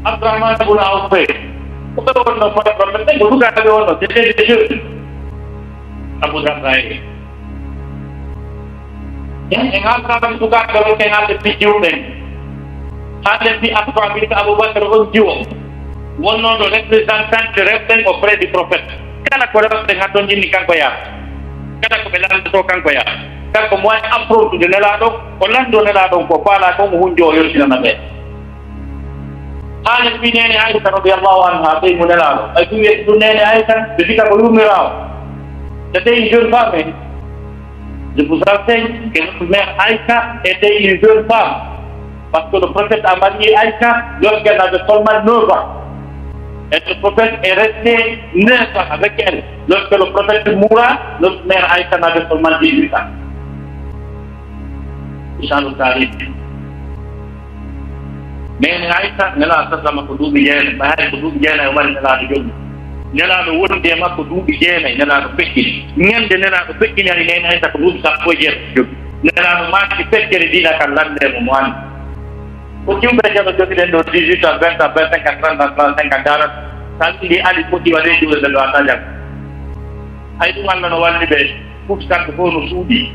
Abdourahmane bun Awf ɓe. Ko ɓe wonno patron ɓe ɓe. Ko sukaaɓe ɓe wonno. C'était des jeunes. Abu Darda en. En, en haaltaani sukaaɓe ɓe, en haalde fii jiwɓe. Haalde fii Asfaa binta Abu Bakr on jiwo. Wonnoo ɗo représentante rewɓe ɓen auprès du prophète. Kala ko rewɓe ɓen hatonjinni kanko yaa. Kala ko ɓe lanndotoo kanko yaa. Kanko mo waɗi affrontude Nelaaɗo, o lanndoo Nelaaɗo on ko faalaa ko mo hunjoo o yottinana ɓe. Haalde fii neene Aysa radiyallahu anha, ɓey mo Nelaaɗo. Ay ɗum wiyete ɗum neene Aysa, ɓe fika ko yummiraawo. C'était une jeune femme, hein. Je vous enseigne que notre mère Aïcha était une jeune femme. Parce que le prophète a marié Aïcha lorsqu'elle avait seulement neuf ans. Et le prophète est resté neuf ans avec elle. Lorsque le prophète mourra, notre mère Aïcha n'avait seulement dix-huit ans. Misalu taarihi. Neene Aysa, Nelaaɗo sallama ko duuɓi jeenayi, ɓay hay ko duuɓi jeenayi o mari Nelaaɗo jolni. Nelaaɗo wondi e makko duuɓi jeenayi, Nelaaɗo feƴƴini. Ñande Nelaaɗo feƴƴinani Neene Aysa ko duuɓi sappo e jeetati jogii. Nelaaɗo maaki feccere diina kan lande mo mo anndi. Ko jiwɓe jalo jogiɗen ɗo dix-huit ans, vingt ans, vingt-cinq ans, trente ans, trente-cinq ans, quarante. Tan ndi ali fotti waɗe juuɗe ɓe ɗo a taƴan. Hay ɗum Allah no walli ɓe. Fof sakko fof no suuɗi.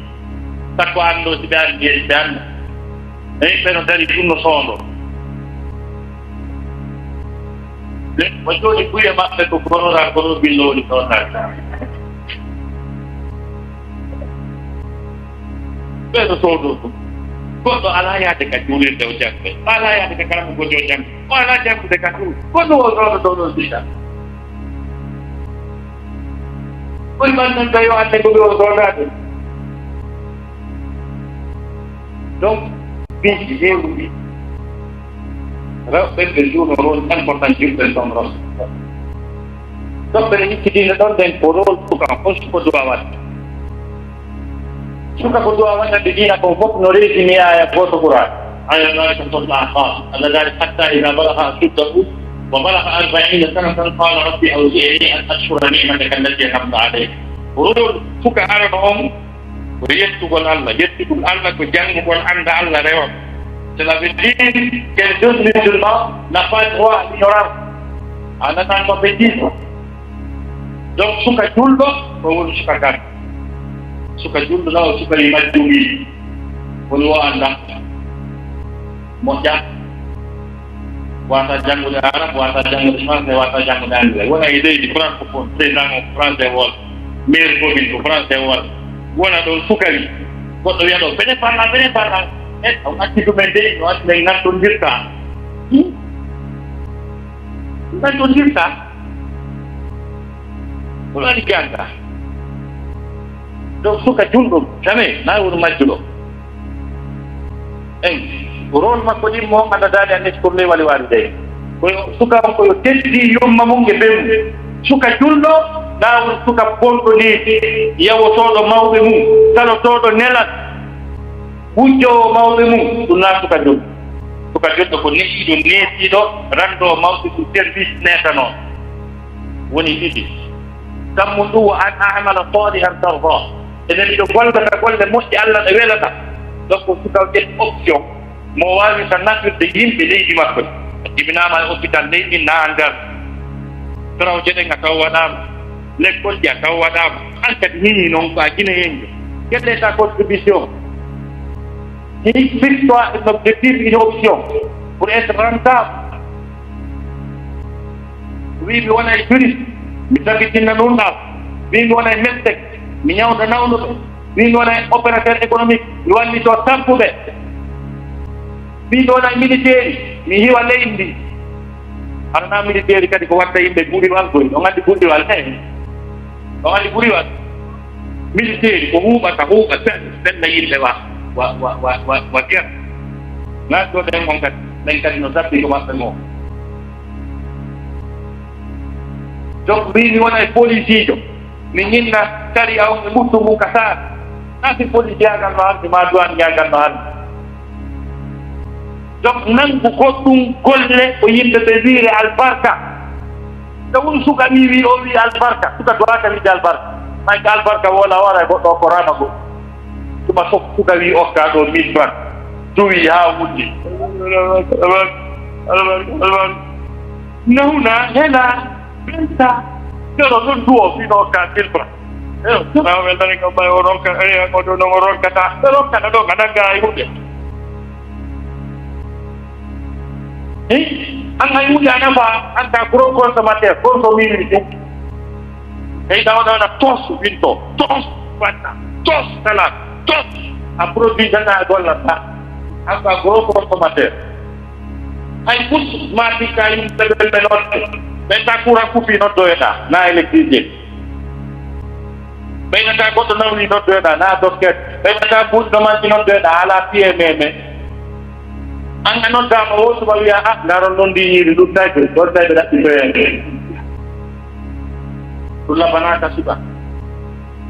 Sakko anndo si ɓe anndi e si ɓe annda. E yimɓe no dari ɗum no soondo. Ɓe o jooɗi buye maɓɓe ko gorora kono billooli ɗo tan. Ɓeɗo soodo ɗum. Goɗɗo alaa yaade ka juulirde o jannga. O alaa yaade ka kala ko godi o jannga. O alaa janngude ka suudu. Ko ɗum o soodo ɗo ɗon sita. Koye ɓannan tawi o annde ko ɓe o soodaade. Donc, piiji heewuɗi. Rewɓe ɓe nduno rôle important julɓe ɗon rôle. Toɓɓere yikkidiinde ɗon ɗen ko rôle suka on, holko duwa waɗde? Suka ko duwa waɗande diina kon fof no reesini aya gooto Qur'an. Aya nayi ko sot Ahqaf. Allah daali, "Hatta ida balaga ashuddahu wa balaga arbaina sanatan qala rabbi awzi'ni an ashkura ni'mataka allati an'amta alayya." Rôle suka arano on ko yettugol Allah. Yettugol Allah ko janngugol annda Allah rewa. Cela veut dire qu'un jeune musulman n'a pas droit à l'ignorance. A nanan ko bêtise. Donc suka julɗo ko woni suka gan. Suka julɗo law suka yi majjumi. Woni wo annda. Moƴƴa. Wata janngude arab, wata janngude français, wata janngude anglais. Wona e leydi francophone, président o français wol, maire commune ko français wol. Wona ɗon suka wi. Goɗɗo wiya ɗo, bene parla, bene parla. E, on acci ɗumen dey, no acci men ngattondirta. Hmm? Ngattondirta. Ko waɗi ganda? Donc suka julɗo, jamais, na woni majjuɗo. Eyi, rôle makko ɗimmo on annda daali an pour les wali wali dey. Ko yo suka on ko yo teddi yumma mum e ɓe mum. Suka julɗo, na woni suka bonɗo ni, yawotooɗo mawɓe mum, salotooɗo nelal, wujjoowo mawɓe mum, ɗum na suka julɗo. Suka julɗo ko nehiiɗo, neesiiɗo, ranndo mawɓe mum service neetanoo. Woni ɗiɗi. Kammu ndu wa an a'mala salihan tarda. Enen miɗo gollata golle moƴƴe Allah ɗe welata. Donc, ko suka o ƴetti option. Mo waawi ka nafirde yimɓe leydi makko. Jibinaama e hôpital leydi na nder. Trawje ɗen a taw waɗaama. Lekkol ji a taw waɗaama. An kadi hini noon ko a Guinéen. Quelle est ta contribution? Fixe-toi un objectif, une option pour être rentable. Wi mi wona e juriste, mi tabitinna ɗum ɗam. Wi mi wona e médecin, mi ñawda nawnuɓe. Wi mi wona e opérateur économique, mi wallito tampuɓe. Wi mi wona e militaire, mi hiwa leydi ndi. Arana militaire kadi ko watta yimɓe guriwal koy, on anndi guriwal, eh. On anndi guriwal. Militaire ko huuɓata, huuɓa sen, sen na yimɓe wa, wa, wa, wa, wa, wa ger. Ngatto ɗen on kadi, ɗen kadi no sabbi ko maɓɓe mo. Donc, min mi wona e polisiijo, mi ñinna sariya on e ɓuttu ngu ka saare. Na si polisiyagal no hannde, ma duwaniyagal no hannde. Donc, nanngu goɗɗum golle ko yimɓe ɓe wiire albarka. So won suka wi, wi o wi albarka, suka doraka wiide albarka. May ka albarka wala wara e goɗɗo o ko rama goɗɗo. Tuma fof suka wi okka ɗo mille francs. Duwi haa wundi. Albarka, albarka, albarka. Nawna, hela, benta. Pero ɗon duwo fino okka mille francs. Eyo, tuma weltani kam ɓay o ronka, eyo, o ɗo non o ronkata. Ɓe ronkata ɗo ka nanga e huɗe. Eh? An hay huɗe a nafa, an ka gros consommateur, consommer ɗum. Ɓeyɗa o ɗona tos winto, tos watta, tos salat, tos a produit tan a gollata. An ka gros consommateur. Hay pus ma tikka yimɓe ɓe ɓe nodde. Ɓeyta courant coupi noddoyoɗa, na électricité. Ɓeynata goɗɗo nawni noddoyoɗa, na docteur. Ɓeynata buuɗi no manti noddoyoɗa, ala piye meme. An a noddaama o suba wiya, "Ah, ngaron noon ndi ñiiri ɗum tawi, ɗon tawi ɓe ɗaɓɓi toyande." Ɗum labanaaka suka.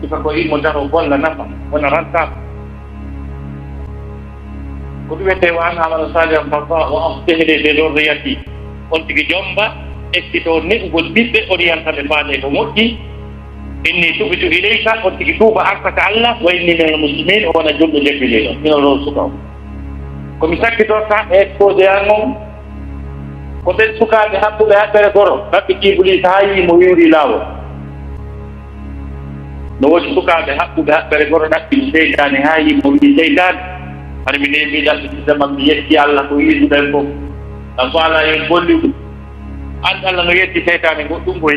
Suka ko immo daro golla nafa, wona rentable. Ko ɗum wiyetee wa an amala salihan tarda wa aslih li fi dhurriyati. On tigi jomba, ekkito ne'ugol ɓiɓɓe, orienta ɓe faade ko moƴƴi. Inni tubtu ilayka, on tigi tuuba arta ka Allah, wa inni minal muslimin, o wona julɗo jebbiliɗo. Mino ɗo suka o. Ko mi sakkitorta e exposé an on, Ko ɓen sukaaɓe haɓɓuɓe haɓɓere goro, ɗaɓɓiti Ibuliisa haa yii mo wiwri laawol. No woodi sukaaɓe haɓɓuɓe haɓɓere goro, ɗaɓɓiti seytaane haa yii mo wi'i seytaane. Hano mi neemi ɗaɓɓitidde ma, mi yetti Alla ko wi'uɗen ko. Ngam ko alaa en golli ɗum. An Alla no yetti seytaane goɗɗum koy.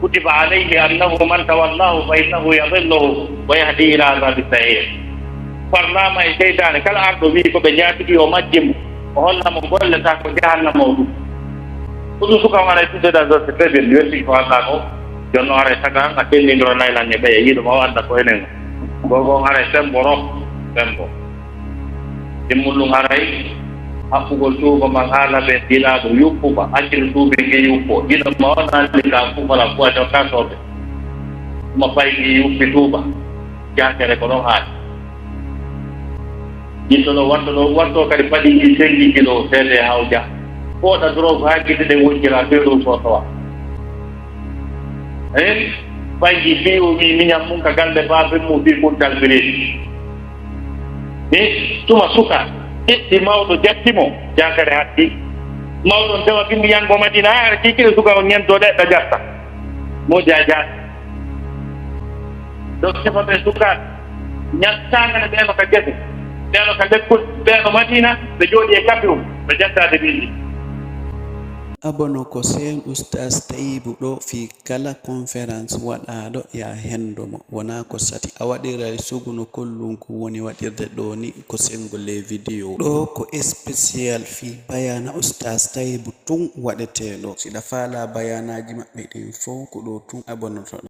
Kutiba alayhi annahu man tawallahu fa innahu yadilluhu wa yahdi ila azabi sa'ir. Farlaama e seytaane, kala arɗo wi'i ko ɓe njaatigi o majji mo, o holla mo golle taa ko jahannama o ɗum. Ko ɗum suka on aray tudde da zose très bien, mi welti ko haalɗaa ko. Jonno aray taga a tellindiro naylan e ɓeya yiɗo ma o adda ko enen. Gogo on aray sembo ro, sembo. Timmullum haray haɓɓugol tuuba man haa laɓe, ɗiɗaɓo yuppuba accil tuubi ngi yuppo, ɗiɗo ma on anndi ka kufala fu a jokka soɓe. Kuma fay ngi yuppi tuuba, jaakere ko ɗon haali. Yitto ɗo watto ɗo, watto kadi paɗi ngi sengi kilo seede hawja. Fooɗa drogue haa gite ɗen wonjira feeɗo sosowa. En fay ngi fii o wii miñam mum ka galde baaben mum fii kuntal biredi. Ni tuma suka ƴetti mawɗo jatti mo, jaakare hatti. Mawɗo on dewa bimbi yango Madina, a ara kikire suka on ñento ɗeɗɗa jatta. Mo jaa jaa. Donc, tefa ɓe sukaaɓe, ñattaangane ɓeeno ka gese, ɓeeno ka lekkol, ɓeeno Madina, ɓe jooɗi e kafe um, ɓe jattaade bimbi. Abono ko seen Ustaas Tayibu ɗo fii kala conférence waɗaaɗo, yaa hendo mo. Wonaa ko sati. A waɗiray sugu no kollunku woni waɗirde ɗoo ni, ko senngo les vidéos. Ɗoo ko spécial fii bayaana Ustaas Tayibu tun waɗetee ɗoo. Si ɗa faalaa bayaanaaji maɓɓe ɗin fow, ko ɗoo tun abonotoɗaa.